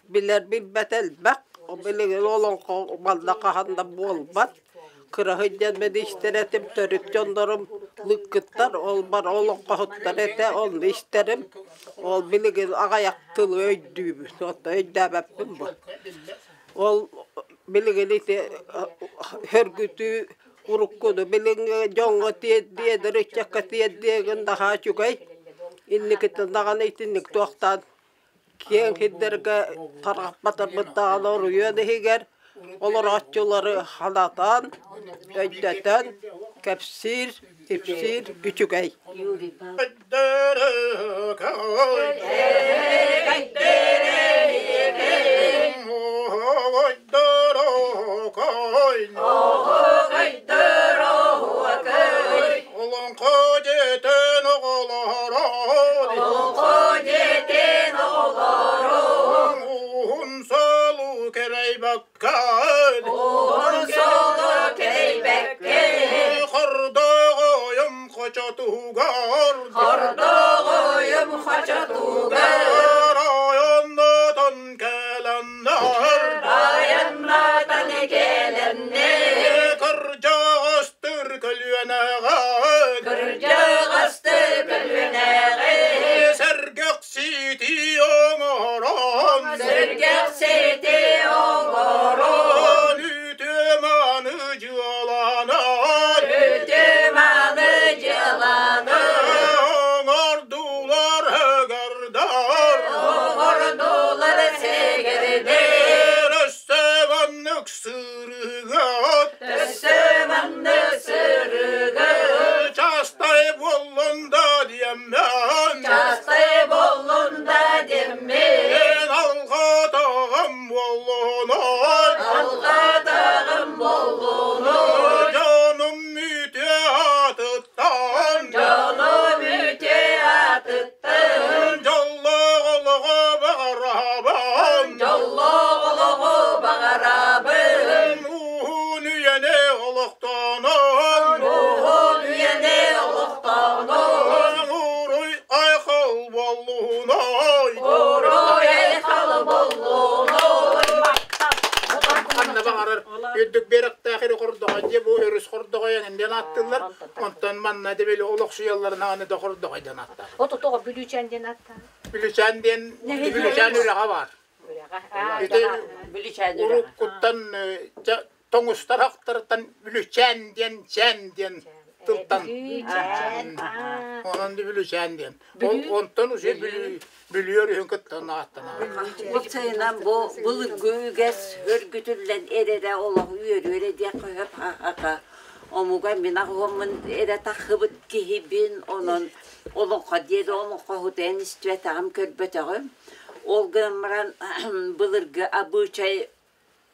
Билэр билбэт элбэх. Билигин олоҥхо манна хаһан да буолбат. Кыраһый диэн мин истэр этим төрүт дьоннорум лыккыттар, ол бар олоҥхоһуттар этэ, онно истэрим. Ол билигин аҕыйах тылы өйдүүбүн, оттон өйдөөбөппүн бу. Ол билигин ити хөргүтүү уруккуну билиҥҥи дьоҥҥо тиэрдиэдэр ыччакка тиэрдиэгин наһаа үчүгэй. Инникитин даҕаны итинник туохтаан киэҥ сирдэргэ тарҕаппатарбыт даҕаны оройуон иһигэр олорооччулары санатан, өйдөтөн кэпсиир, ипсиир үчүгэй. Олоҥхо дьиэтин оҕолоро Уһун солу кэрэйбэккэ Хордоҕойум хочотугар Районнатан кэлэннэр Кырдьаҕастыр көлүөнэҕэ Сэргэх ситии оҥорон Үтүө олохтонон, Уһун үйэни олохтонон, Уруй айхал боллуной, Уруй айхал боллуной. Ханна баҕарар үрдүк биэрэктээх ири хордоҕой дьэ бу өрүс хордоҕой эҥин диэн ааттыыллар. Онтон манна дебели олохсуйалларын ааны да хордоҕой диэн ааттаах. Ото тоҕо Бүлүүчээн диэн ааттаах? Бүлүүчээн диэн Бүлүүчээн үрэҕэ баар. Ити уруккуттан тоҥустар ахтарыттан Бүлүүчээн диэн чээн диэн тылтан. Онон Бүлүүчээн диэн. Онтон уже Бүлүү өрүһүн кытта ааттанар. Уопсайынан бу былыргы үгэс өргүтүллэн эрэрэ олох үөрүү эрэ диэххэ сөп ха омуга мин аҕыһыммын эрэ таххыбыт киһибин онон олоҥхо диэри олоҥхоһутуйан истибэтэҕим көрбөтөҕүм ол гынан баран былыргы абыычай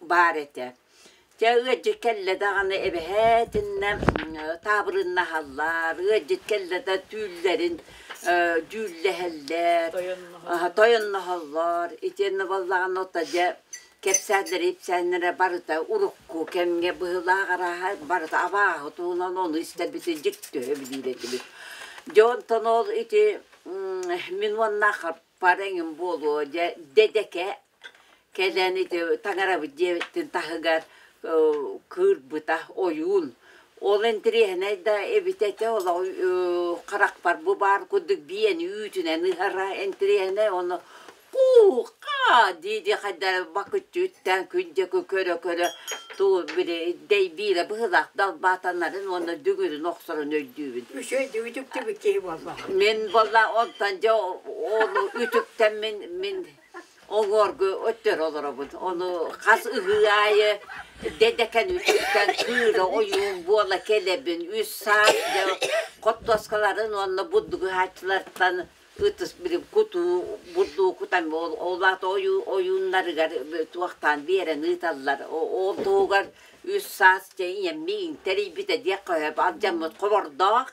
баар этэ. Дьэ ыалдьыт кэллэ даҕаны эбэһээтиннэ таабырыннаһаллар, ыалдьыт кэллэ да түүллэрин дьүүллэһэллэр, тойонноһоллор. Итиэннэ буоллаҕына ото дьэ кэпсээннэрэ-ипсээннэрэ барыта урукку кэмҥэ быһыылаах арааһа барыта абааһы туһунан ону истэрбитин дьиктиһэ билиир этибит. Дьэ онтон ол ити мин уоннаах эҥин буолуо дьэ дэдэкэ Кэлэн ити таҥарабыт диэбиттин таһыгар кыырбыта ойуун. Ол интэриэһинэй да эбит этэ олох харахпар бу баар курдук биэни үүтүнэн ыһара интэриэһинэй ону куу-хаа дии-дии хайдара бакыччы үттээн күн диэки көрө-көрө туу били дэйбиирэ быһыылаах далбаатанарын уонна дүҥүрүн охсорун өйдүүбүн. Үчүгэй үтүктүбүт киһи буолла. Мин буолла онтон дьэ ол үтүктэммин мин Оҥоргу өттөр олоробут. Ону хас ыһыы аайы дэдэкэн үтүктэн кыыра ойуун буола кэлэбин. Үс саас дьэ хоттуоскаларын уонна бурдугуһааччылартан ытыс били кутуу бурдугу кутан ол аата ойууннарыгар туохтаан биэрэн ыыталлар. Ол туһугар үс саас дьэ ийэм миигин тэрийбитэ диэххэ сөп. Алдьаммыт хобордоох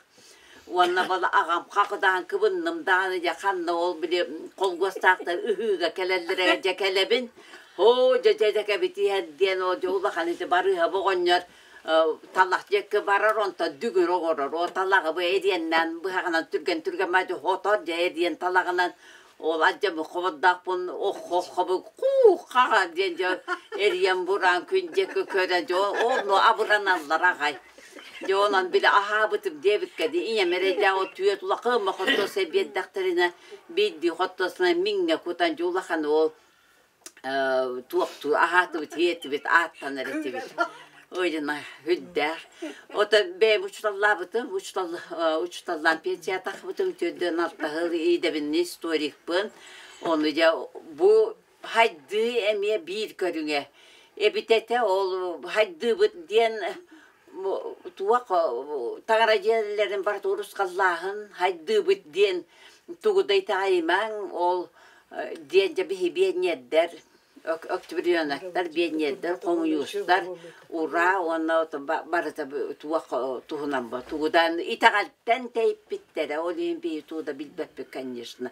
Уонна бала аҕам хахыдаан кыбынным даҕаны дьэ ханна ол били холгуостаахтар ыһыыга кэлэллэрэ дьэ кэлэбин оо дьэ дьэ кэбитиһэр диэн ол дьэ улахан ити барыыһа оҕонньор талах диэки барар онтон дүгүр оҥорор ол талаҕы бу эриэннээн быһаҕынан түргэн түргэн маадьы хотор дьэ эриэн талаҕынан ол адьабы хобордоохпун оххо куу-хаҕа диэн дьэ эриэн бураан күн диэки көрө дьэ ол абыраналлар аҕай Дьэ онон били аһаабытым диэбиккэ дии ийэм эрэйдээх ол түөрт улахан хотуос биэрдэхтэринэ биирдии хоттуосунан миҥҥэ кутан дьэ улахан ол туохтуу аһаатыбыт иэтибит ааттанар этибит ойдуна үрдээх ото бэйэм учууталлаабытым учуутал учууталлаан пенсия тахсыбытым төрдүөн алтаһыл идэбинни историкпын ону дьэ бу хайдыы эмиэ биир көрүҥэ эбит этэ ол хайдыыбыт диэн туох таҥара дьиэлэрин барыта урусхаллааһын хайдыыбыт диэн тугу да итэҕэйимэҥ ол диэн дьэ биһи биэнньэрдэр октябренактар биэнньэрдэр хомуйуустар ураа уонна барыта туох туһунан бо тугудан итэҕэлтэн тэйиппиттэрэ ол иһин биһи тугу да билбэппит конечно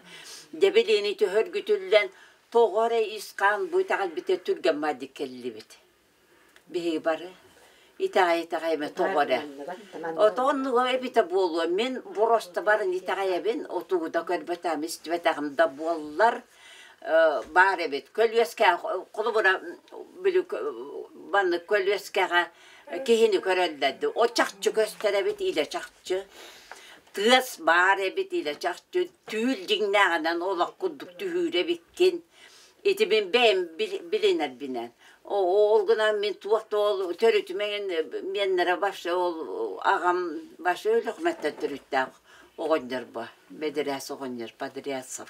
дьэ билиини төһөргүтүллэн тоҕо эрэ ис-хаан бу итэҕэлбитэ түргэн маадик кэллибит. Биһиги бары итэҕэй-итэҕэйимэ тоҕо эрэ. Отоннуга эбитэ буолуо, мин просто барын итэҕэйэбин, отугу да көрбөтөм, истибэтэҕим да буоллар баар эбит. Көлүөскэ холобура били маннык көлүөскэҕэ киһини көрөллөр О чахчы көстөр эбит, илэ чахчы. Тыас баар эбит, илэ чахчы. Түүл дьиҥнээҕинэн олох курдук түһүүр эбиккин. Ити мин бэйэм билинэрбинэн. Ол гынан мин туох да ол төрүтүм эҥин миэннэрэ вообще ол аҕам вообще Өлүөхүмэттэн төрүттээх оҕонньор бу Бэдэрээс оҕонньор Подрядцев.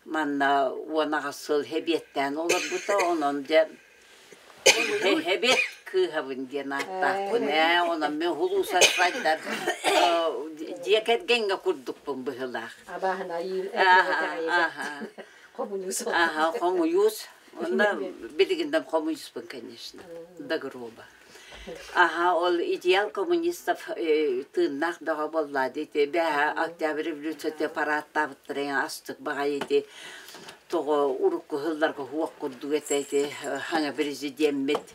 Манна 18 сыл хэбиэттээн олорбута, онон дьэ Эбиэт кыыһабын диэн ааттаахпын ээ, онон мин хулуусарбайдар дьиэ кэргэҥҥэ курдукпун быһыылаах. Абааһын айыы хомуйуус. Аха, хомуйуус. Онно билигин да хомуйуспун, конечно, до гроба. Аха, ол идеал коммунистов тыыннаах бөҕө буолла ити бэһэ Октябрь революцията парааттаабыттара астык баҕайы ити тоҕо урукку сылларга суох курдук этэ ити хаҥа президеммит.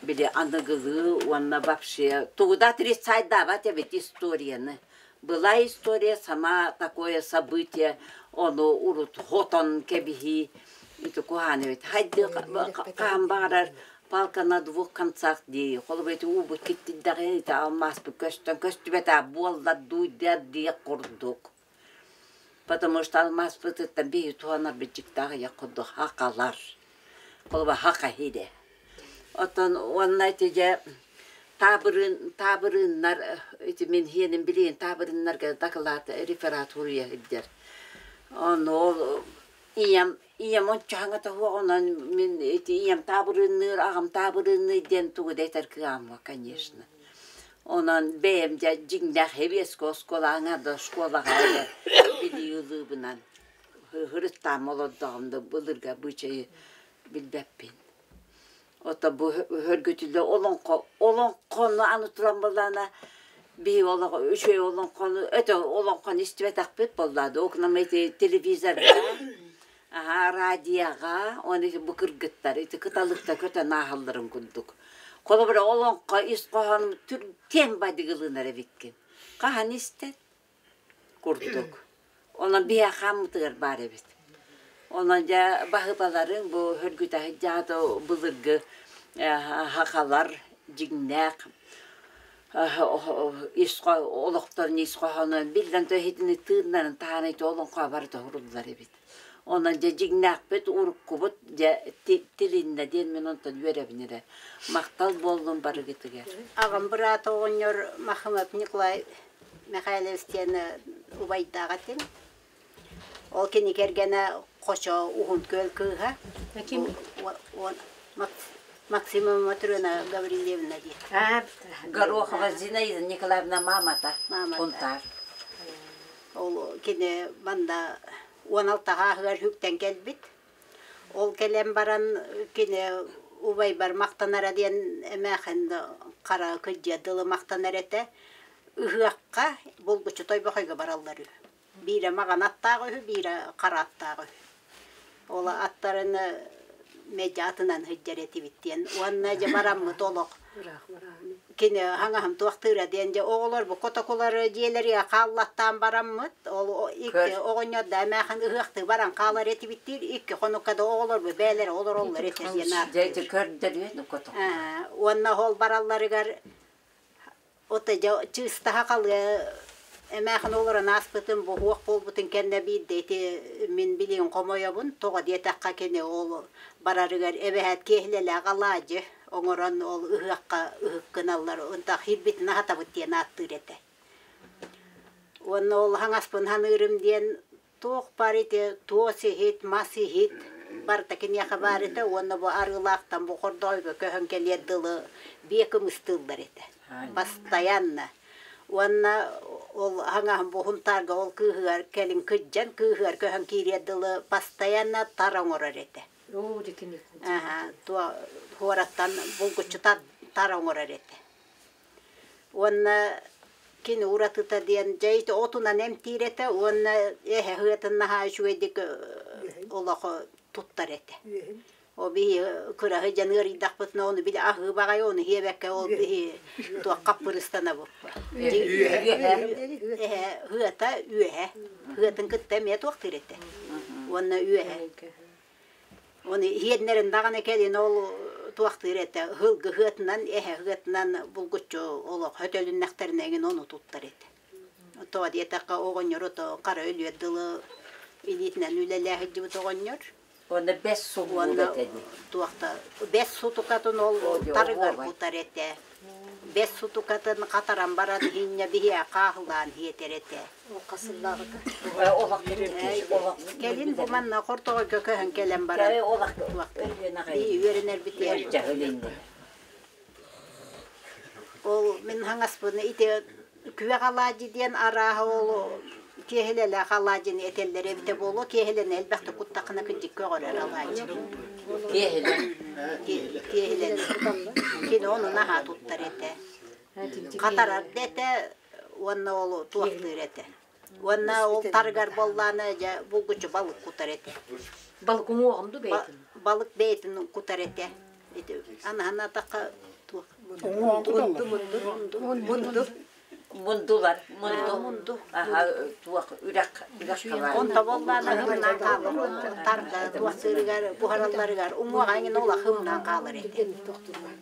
Били аныгылыы уонна вообще тугу да отрицайдаабат эбит историяны. Была история сама такое событие, ону урут хотон кэбиһии ити куһаан эбит. Хайдыы хаһан баҕарар палка на двух концах дии. Холобур ити уубут киттирдэҕин ити алмааспыт көстөн көстүбэтэх буоллар дуу диэх курдук. Потому что алмааспытыттан биһи туһанарбыт дьиктаах ийэ курдук хахалар. Холобур хаха иһирэ. Оттон уонна ити дьэ таабырыын таабырыыннар ити мин иһиэним билигин таабырыыннарга дакылаат реферат суруйа сылдьар. Ону ол ийэм ийэм ончу хаҥата суох онон мин ити ийэм таабырыынныыр, аҕам таабырыынныыр диэн тугу да этэр кыаҕым конечно. Онон бэйэм дьэ дьиҥнээх хэбиэскэ оскуолаҕа да школаҕа эрэ билии ылыыбынан һырыттаам олордоҕум да былыргы обычайы билбэппин. Ото бу хөргүтүллэ олоҥхо олоҥхону аны туран буоллаҕына биһи олох үчүгэй олоҥхону өтө олоҥхону истибэтэхпит буоллаа да окнам ити телевизорга аһаа радиоҕа уонна ити бу кыргыттар ити кыталыкта көтөн ааһалларын курдук. Холобура олоҥхо ис хоһоонун түргэн бадыгылыынар эбиккин. Хаһан истэн курдук. Онон биһиэхэ хааммытыгар баар эбит. Онон дьэ баһыыбаларыҥ бу хөргүтэ сылдьаата былыргы хахалар дьиҥнээх ис олохторун ис хоһоонун биллэн турар итини тыыннарын таһааран ити олоҥхо барыта суруллар эбит. Онон дьэ дьиҥнээхпит уруккубут дьэ тилиннэ диэн мин онтон үөрэбин эрэ. Махтал буоллун барыгытыгар. Аҕам быраата оҕонньор Махымов Николай Михайлович диэн убайдаах этим. Ол кини кэргэнэ Хочо Уһун Күөл кыыһа. Ким? Максимова Матрена Гаврильевна диэн. Горохова Зинаида Николаевна мамата. Мамата. Ол кини манна 16 ааһыгар хүктэн кэлбит. Ол кэлэн баран кини убайбар махтанара диэн эмээхин хара кырдьыа дылы махтанар этэ. Ыһыахха булгуччу Тойбохойго бараллар үһү. Биирэ маҕан аттаах үһү, биирэ хара аттаах үһү. Ол аттарын медиа атынан сылдьар этибит диэн. Уонна дьэ бараммыт олох кини хаҥаһым туохтыыра диэн дьэ оҕолор бу котокулар дьиэлэригэр хааллаттаан бараммыт ол икки оҕонньор да эмээхин ыһыахтыы баран хаалар этибит диир икки хонукка да оҕолор бу бэйэлэрэ олороллор этэ диэн ааттыыр. Көрдөрүөн котоку. Уонна ол баралларыгар Ото дьэ чыыстаһа халыа эмээхин олорон ааспытым буһуох буолбутун кэннэ биирдэ ити мин билигин хомойобун тоҕо диэтэххэ кини ол барарыгар эбэһээт киэһилэлээх алаадьы оҥорон ол ыһыахха ыһык гыналлар ынтах иирбитин аһатабыт диэн ааттыыр этэ. Уонна ол хаҥаспын ханыырым диэн туох баар ити туос иһит, мас иһит барыта киниэхэ баар этэ уонна бу Арыылаахтан бу Хордоойго көһөн кэлиэр дылы биэ кымыстыыллар этэ бастайанна уонна ол хаҥаһын бу Һунтаарга ол кыыһыгар кэлин кырдьан кыыһыгар көһөн киириэр дылы постоянно тар оҥорор этэ туораттан булгуччу тар оҥорор этэ Уонна кини уратыта диэн дьэ ити отунан эмтиир этэ уонна эһэ ыатын наһаа үчүгэйдик олох туттар этэ. Ол биһи кыраһы дьан ыарыйдахпытына ону били аһыы баҕайы ону иһиэбэккэ ол биһи туох хаппырыстанабыт. Эһэ ыата үөһэ. Ыатын кытта эмиэ туохтыыр этэ. Уонна үөһэ. Оны иһиэннэрин даҕаны кэлин ол туохтыыр этэ, ыһылгы ыһыатынан, эһэ ыһыатынан булгуччу олох хөтөлүннэхтэринэ эҥин ону туттар этэ. Тоҕо диэтэххэ оҕонньор ото хара өлүөр дылы илиитинэн үлэлээ сылдьыбыт оҕонньор. Уонна бэс сулуур этэ дии. Туохта бэс сутукатын ол тарыгар кутар этэ. Бэс сутукатын хатаран баран иһинньэ биһиэхэ хааһылаан иһиэтэр этэ. Кэлин бу манна Хортоҕойго көһөн кэлэн баран үөрэнэрбитигэр ол мин хаҥаспын ити күөх алаадьы диэн арааһа ол киэһилэлээх алаадьыны этэллэр эбитэ буолуо киэһилэни элбэхтик куттаххына кырдьык көҕөрөр алаадьы киэһилэ киэһилэни кини ону наһаа туттар этэ хатарар да этэ уонна ол туохтуур этэ. Уонна ол тарыгар буоллаана дьэ булгуччу балык кутар этэ. Балык уҥуоҕун ду бэйэтин? Балык бэйэтин кутар этэ. Анаһана тахха туох. Мунду мунду. Мундулар, мунду. Мунду. Аха, туох үрэх үрэх Онто боллаана хымнаан хаалар. Тарда туох сыырыгар буһаралларыгар уҥуоҕа эҥин ола хымнаан хаалар этэ.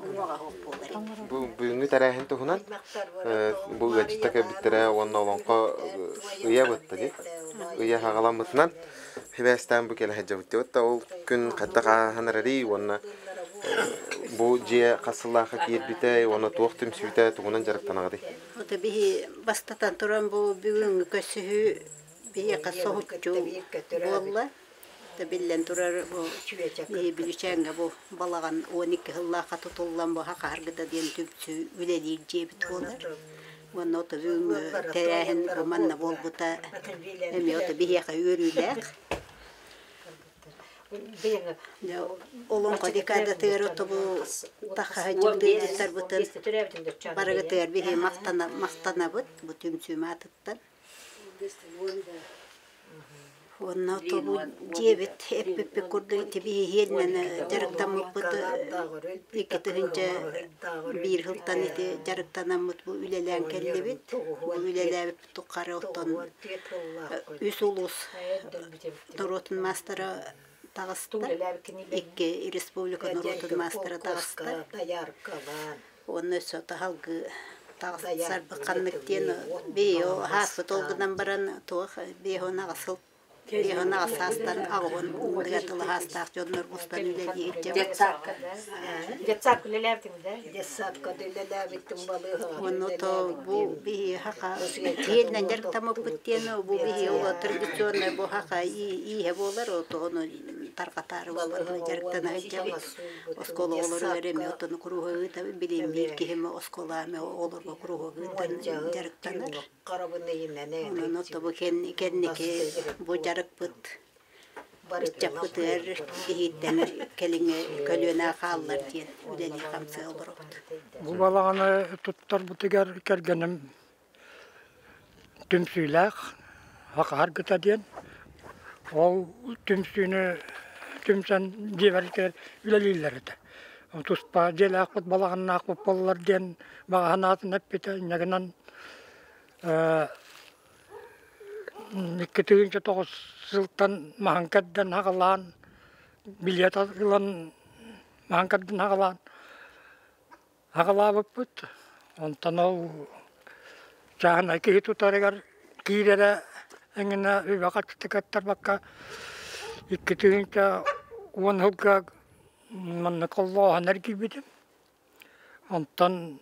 Уҥуоҕа суох буолар этэ. Бу бүгүҥҥү тэрээһин туһунан бу ыалдьытта кэлбиттэрэ уонна олоҥхо ыйа бытта дии. Ыйа хаҕаламмытынан сибээстээн бу кэлэ сылдьабыт диэбит да ол күн хайдах ааһан эрэрий уонна бу дьиэ хас сыллаахха киирбитэй уонна туох түмсүүтэ тугунан дьарыктанаҕытый? Ото биһи бастатан туран бу бүгүҥҥү көрсүһүү биһиэхэ соһуччу буолла. Биллэн турар бу биһи Бүлүчээҥҥэ бу балаҕан 12 сыллаахха тутуллан бу Хахаһаргыта диэн түмсүү үлэлиир дьиэбит буолар. Уонна ото бүгүҥҥү тэрээһин бу манна буолбута эмиэ ото биһиэхэ үөрүүлээх. Олоҥхо декадатыгар ото бу тахха дьыбдыырдьыттарбытын барыгытыгар биһи махтанабыт бу түмсүүм аатыттан. Уонна тобу дьиэбит эппиппит курдук ити биһиэннэн дьарыктаммыппыт 2001 сылтан ити дьарыктанаммыт бу үлэлээн кэллибит. Бу үлэлээбиппит тухары оттон үс улуус норуотун маастара таҕыста. Икки республика норуотун маастара таҕыста. Уонна өссө таһалгыы таҕысарбыт ханнык диэн биһиги ааспыт ол гынан баран туох 58 сыл 58 саастан аҕыһын ууга тылы хаастаах дьоннор мустан үлэлиир Детсадка. Детсадка үлэлээбитиҥ да? Детсадка үлэлээбиттим балыыһаҕа Уонна то бу биһи хаха тиэннэн дьарыктаммыппыт диэн бу биһи ола традиционный бу хаха ииһэ буолар отону тарҕатаары буолар дьарыктана сылдьабыт Оскуола оҕолоругар эмиэ оттон куруһуогу ыытабын, билимниир киһим оскуола эмиэ оҕолорго куруһуогу ыытан дьарыктанар. Онон ото бу кэнники бу дьарыкпыт ыччаппытыгар биһиттэн кэлиҥҥи көлүөнэ хааллар диэн үлэлии-хамсыы олоробут. Бу балаҕаны туттарбытыгар кэргэним түмсүүлээх Хахаһаргыта диэн ол түмсүүнү түмсэн дьиэбэритигэр үлэлииллэр этэ. Туспа дьиэлээхпит, балаҕаннаахпыт буоллар диэн баҕа санаатын эппитэ. Инньэ гынан 2009 сылтан маһын кэрдэн аҕалаан, билиэт ылан маһын кэрдэн аҕалаан Аҕалаабыппыт, онтон ол чааһынай киһи тутарыгар киирэрэ эҥинэ үбэ-харчыта кыаттарбакка 2010 сылга манна холлооһон эргийбитим. Онтон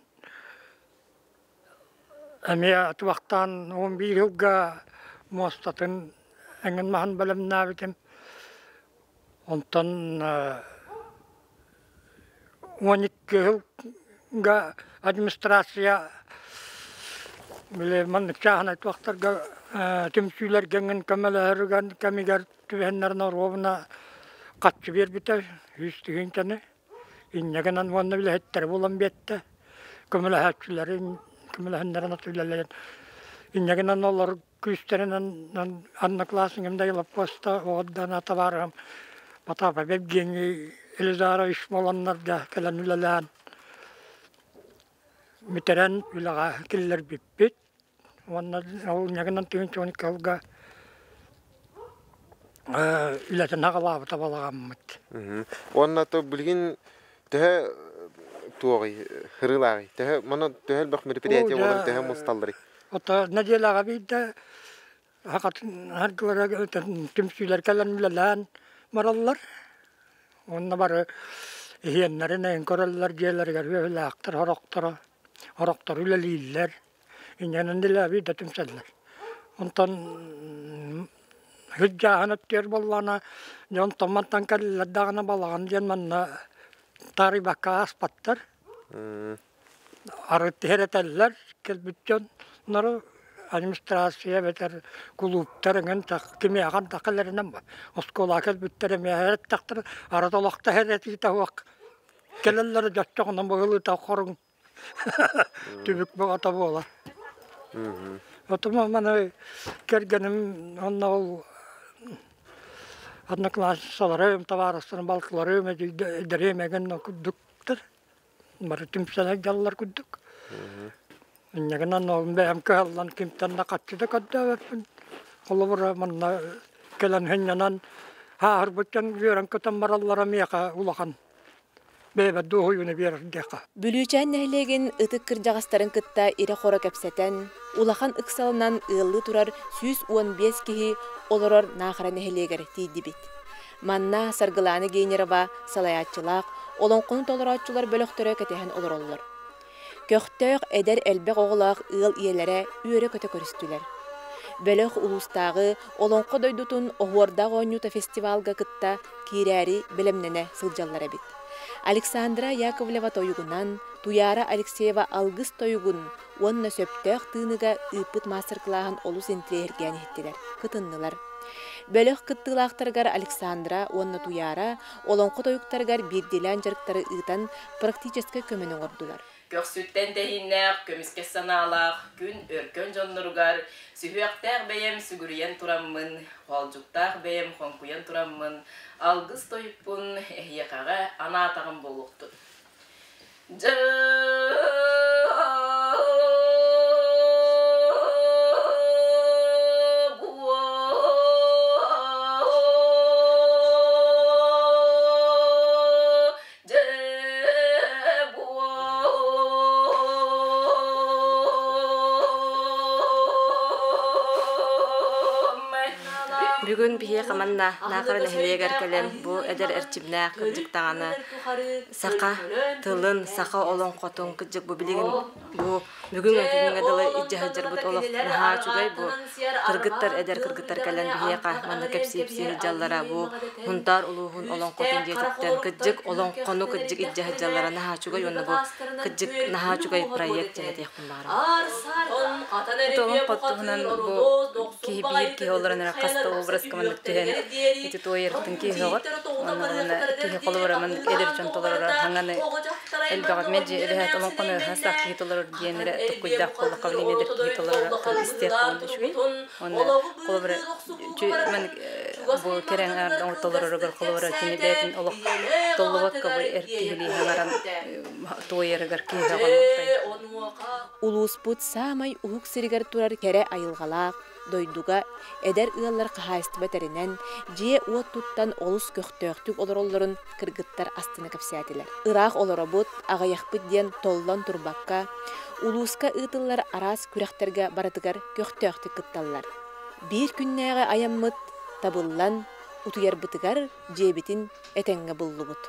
эмиэ атыбахтаан 11 сылга муостатын эҥин маһын бэлэмнээбитим. Онтон 12 сылга администрация били маннык чааһынай туохтарга түмсүүлэргэ эҥин көмөлөһөрүгэр кэмигэр түбэһэннэрин оруобуна хаччы биэрбитэ 100 тыһыынчаны. Инньэ гынан уонна үлэһиттэри булан биэртэ. Көмөлөһөөччүлэрин көмөлөһөннөрөн үлэлээн инньэ гынан олор күүстэринэн одноклассникам да Лаппоста оҕоддана табаарыһым Потапов Евгений Елизарович буоланнар да кэлэн үлэлээн бүтэрэн үлэҕэ киллэрбиппит уонна ол ньагынан тыһыынча кылга үлэтин аҕалаабыта балаҕаммыт. Уонна то билигин төһө туоҕуй ырыылааҕый төһө маны төһө элбэх мероприятие буолар төһө мусталларый Ото нэдиэлэҕэ биирдэ ардылара түмсүүлэр кэлэн үлэлээн бараллар. Уонна бары иһиэннэрин эҥин көрөллөр дьиэлэригэр үөһүлээхтэр сорохторо сорохтор үлэлииллэр. Инньэнэн дэлэ биирдэ түмсэллэр. Онтон сылдьааһын өттүгэр буоллаҕына дьон мантан кэллилэр даҕаны балаҕан диэн манна таарыйбакка ааспаттар. Арыт иһэрэтэллэр кэлбит дьоннору администрация эбэтэр кулууптар эҥин кимиэхэ да кэлэринэн оскуолаҕа кэлбиттэр эмиэ иһэрэттэхтэрэ арыт олохто иһэрэтиитэ суох кэлэллэрэ дьоччоҕунан быһылыыта хоруҥ түбүк бөҕөтө буолар. Отума маны кэргэним онно ол одноклассницаларым, табаарыстарым, балтыларым, эдьиийдэрим эҥин курдук. курдуктар. Бары түмсэн сылдьаллар курдук. Инньэ гынан ол бэйэм кыһаллан кимтэн да харчы да көрдөөбөппүн. Холобура манна кэлэн сынньанан ааһарбыт дьон үөрэн-көтөн бараллара миэхэ улахан бэйэбэр дуоһуйууну биэрэр диэххэ. Бүлүүчээн нэһилиэгин ытык кырдьаҕастарын кытта ирэ-хоро кэпсэтэн, улахан ыксалынан ыаллыы турар 115 киһи олорор Наахара нэһилиэгэр тиийдибит. Манна Саргылаана Генерова салайааччылаах олоҥхону толорооччулар бөлөхтөрө кэтэһэн олороллор. Көхтөөх, эдэр элбэх оҕолоох ыал ийэлэрэ үөрэ-көтө көрүстүлэр. Бөлөх улуустааҕы Олоҥхо дойдутун Оһуордаах оонньуута фестивалга кытта киирээри бэлэмнэнэ сылдьаллар эбит. Александра Яковлева тойугунан, Туйаара Алексеева алгыс тойугун уонна сөптөөх тыыныга ыыппыт маастар-кылааһын олус интириэһиргээн иһиттилэр, кытыннылар. Бөлөх кыттыылаахтарыгар Александра уонна Туйаара олоҥхо тойуктарыгар биирдиилээн дьарыктары ыытан практическай көмөнү оҥордулар. Көхсүттэн тэһииннээх, көмүскэс санаалаах күн өркөн дьонноругар сүһүөхтээх бэйэм сүгүрүйэн тураммын, хоолдьуктаах бэйэм хоҥкуйан тураммын, алгыс тойукпун эһиэхэҕэ анаатаҕым буолуохтун. Дьэ Бүгүн биһиэхэ манна Наахара нэһилиэгэр кэлэн бу эдэр эрчимнээх кырдьык даҕаны саха тылын, саха олоҥхотун кырдьык бу билигин бу бүгүн күҥҥэ дылы илдьэ сылдьарбыт олох наһаа үчүгэй бу кыргыттар эдэр кыргыттар кэлэн биһиэхэ манна кэпсии-ипсии сылдьаллара бу Сунтаар улууһун олоҥхотун дьиэтиттэн кырдьык олоҥхону кырдьык илдьэ сылдьаллара наһаа үчүгэй уонна бу кырдьык наһаа үчүгэй проект диэн этиэхпин баҕарабын. Олоҥхо туһунан бу киһи биир киһи олорон эрэ хас да образка маннык түһэн ити туойарыттан киһи оҕор онно киһи холобура маннык эдэр дьон толороро хаҥаны элбэҕи мэлдьи эбэһээт олоҥхону хастаах киһи толорор диэн эрэ токкуйдаах буоллахха билигин эдэр киһи толороро истиэх үчүгэй уонна холобура маннык бу кэрэҥ толороругар холобура кини бэйэтин олох толлубакка бу эр киһилии хаҥаран туойарыгар киһи Улууспут саамай уһук сиригэр турар кэрэ айылҕалаах дойдуга эдэр ыаллар хаһаайыстыба тэринэн, дьиэ-уот туттан олус көхтөөхтүк олороллорун кыргыттар астына кэпсээтилэр. Ыраах олоробут, аҕыйахпыт диэн толлон турбакка, улууска ыытыллар араас күрэхтэргэ барытыгар көхтөөхтүк кытталлар. Биир күннээҕи айаммыт табыллан, утуйарбытыгар дьиэбитин этэҥҥэ буллубут.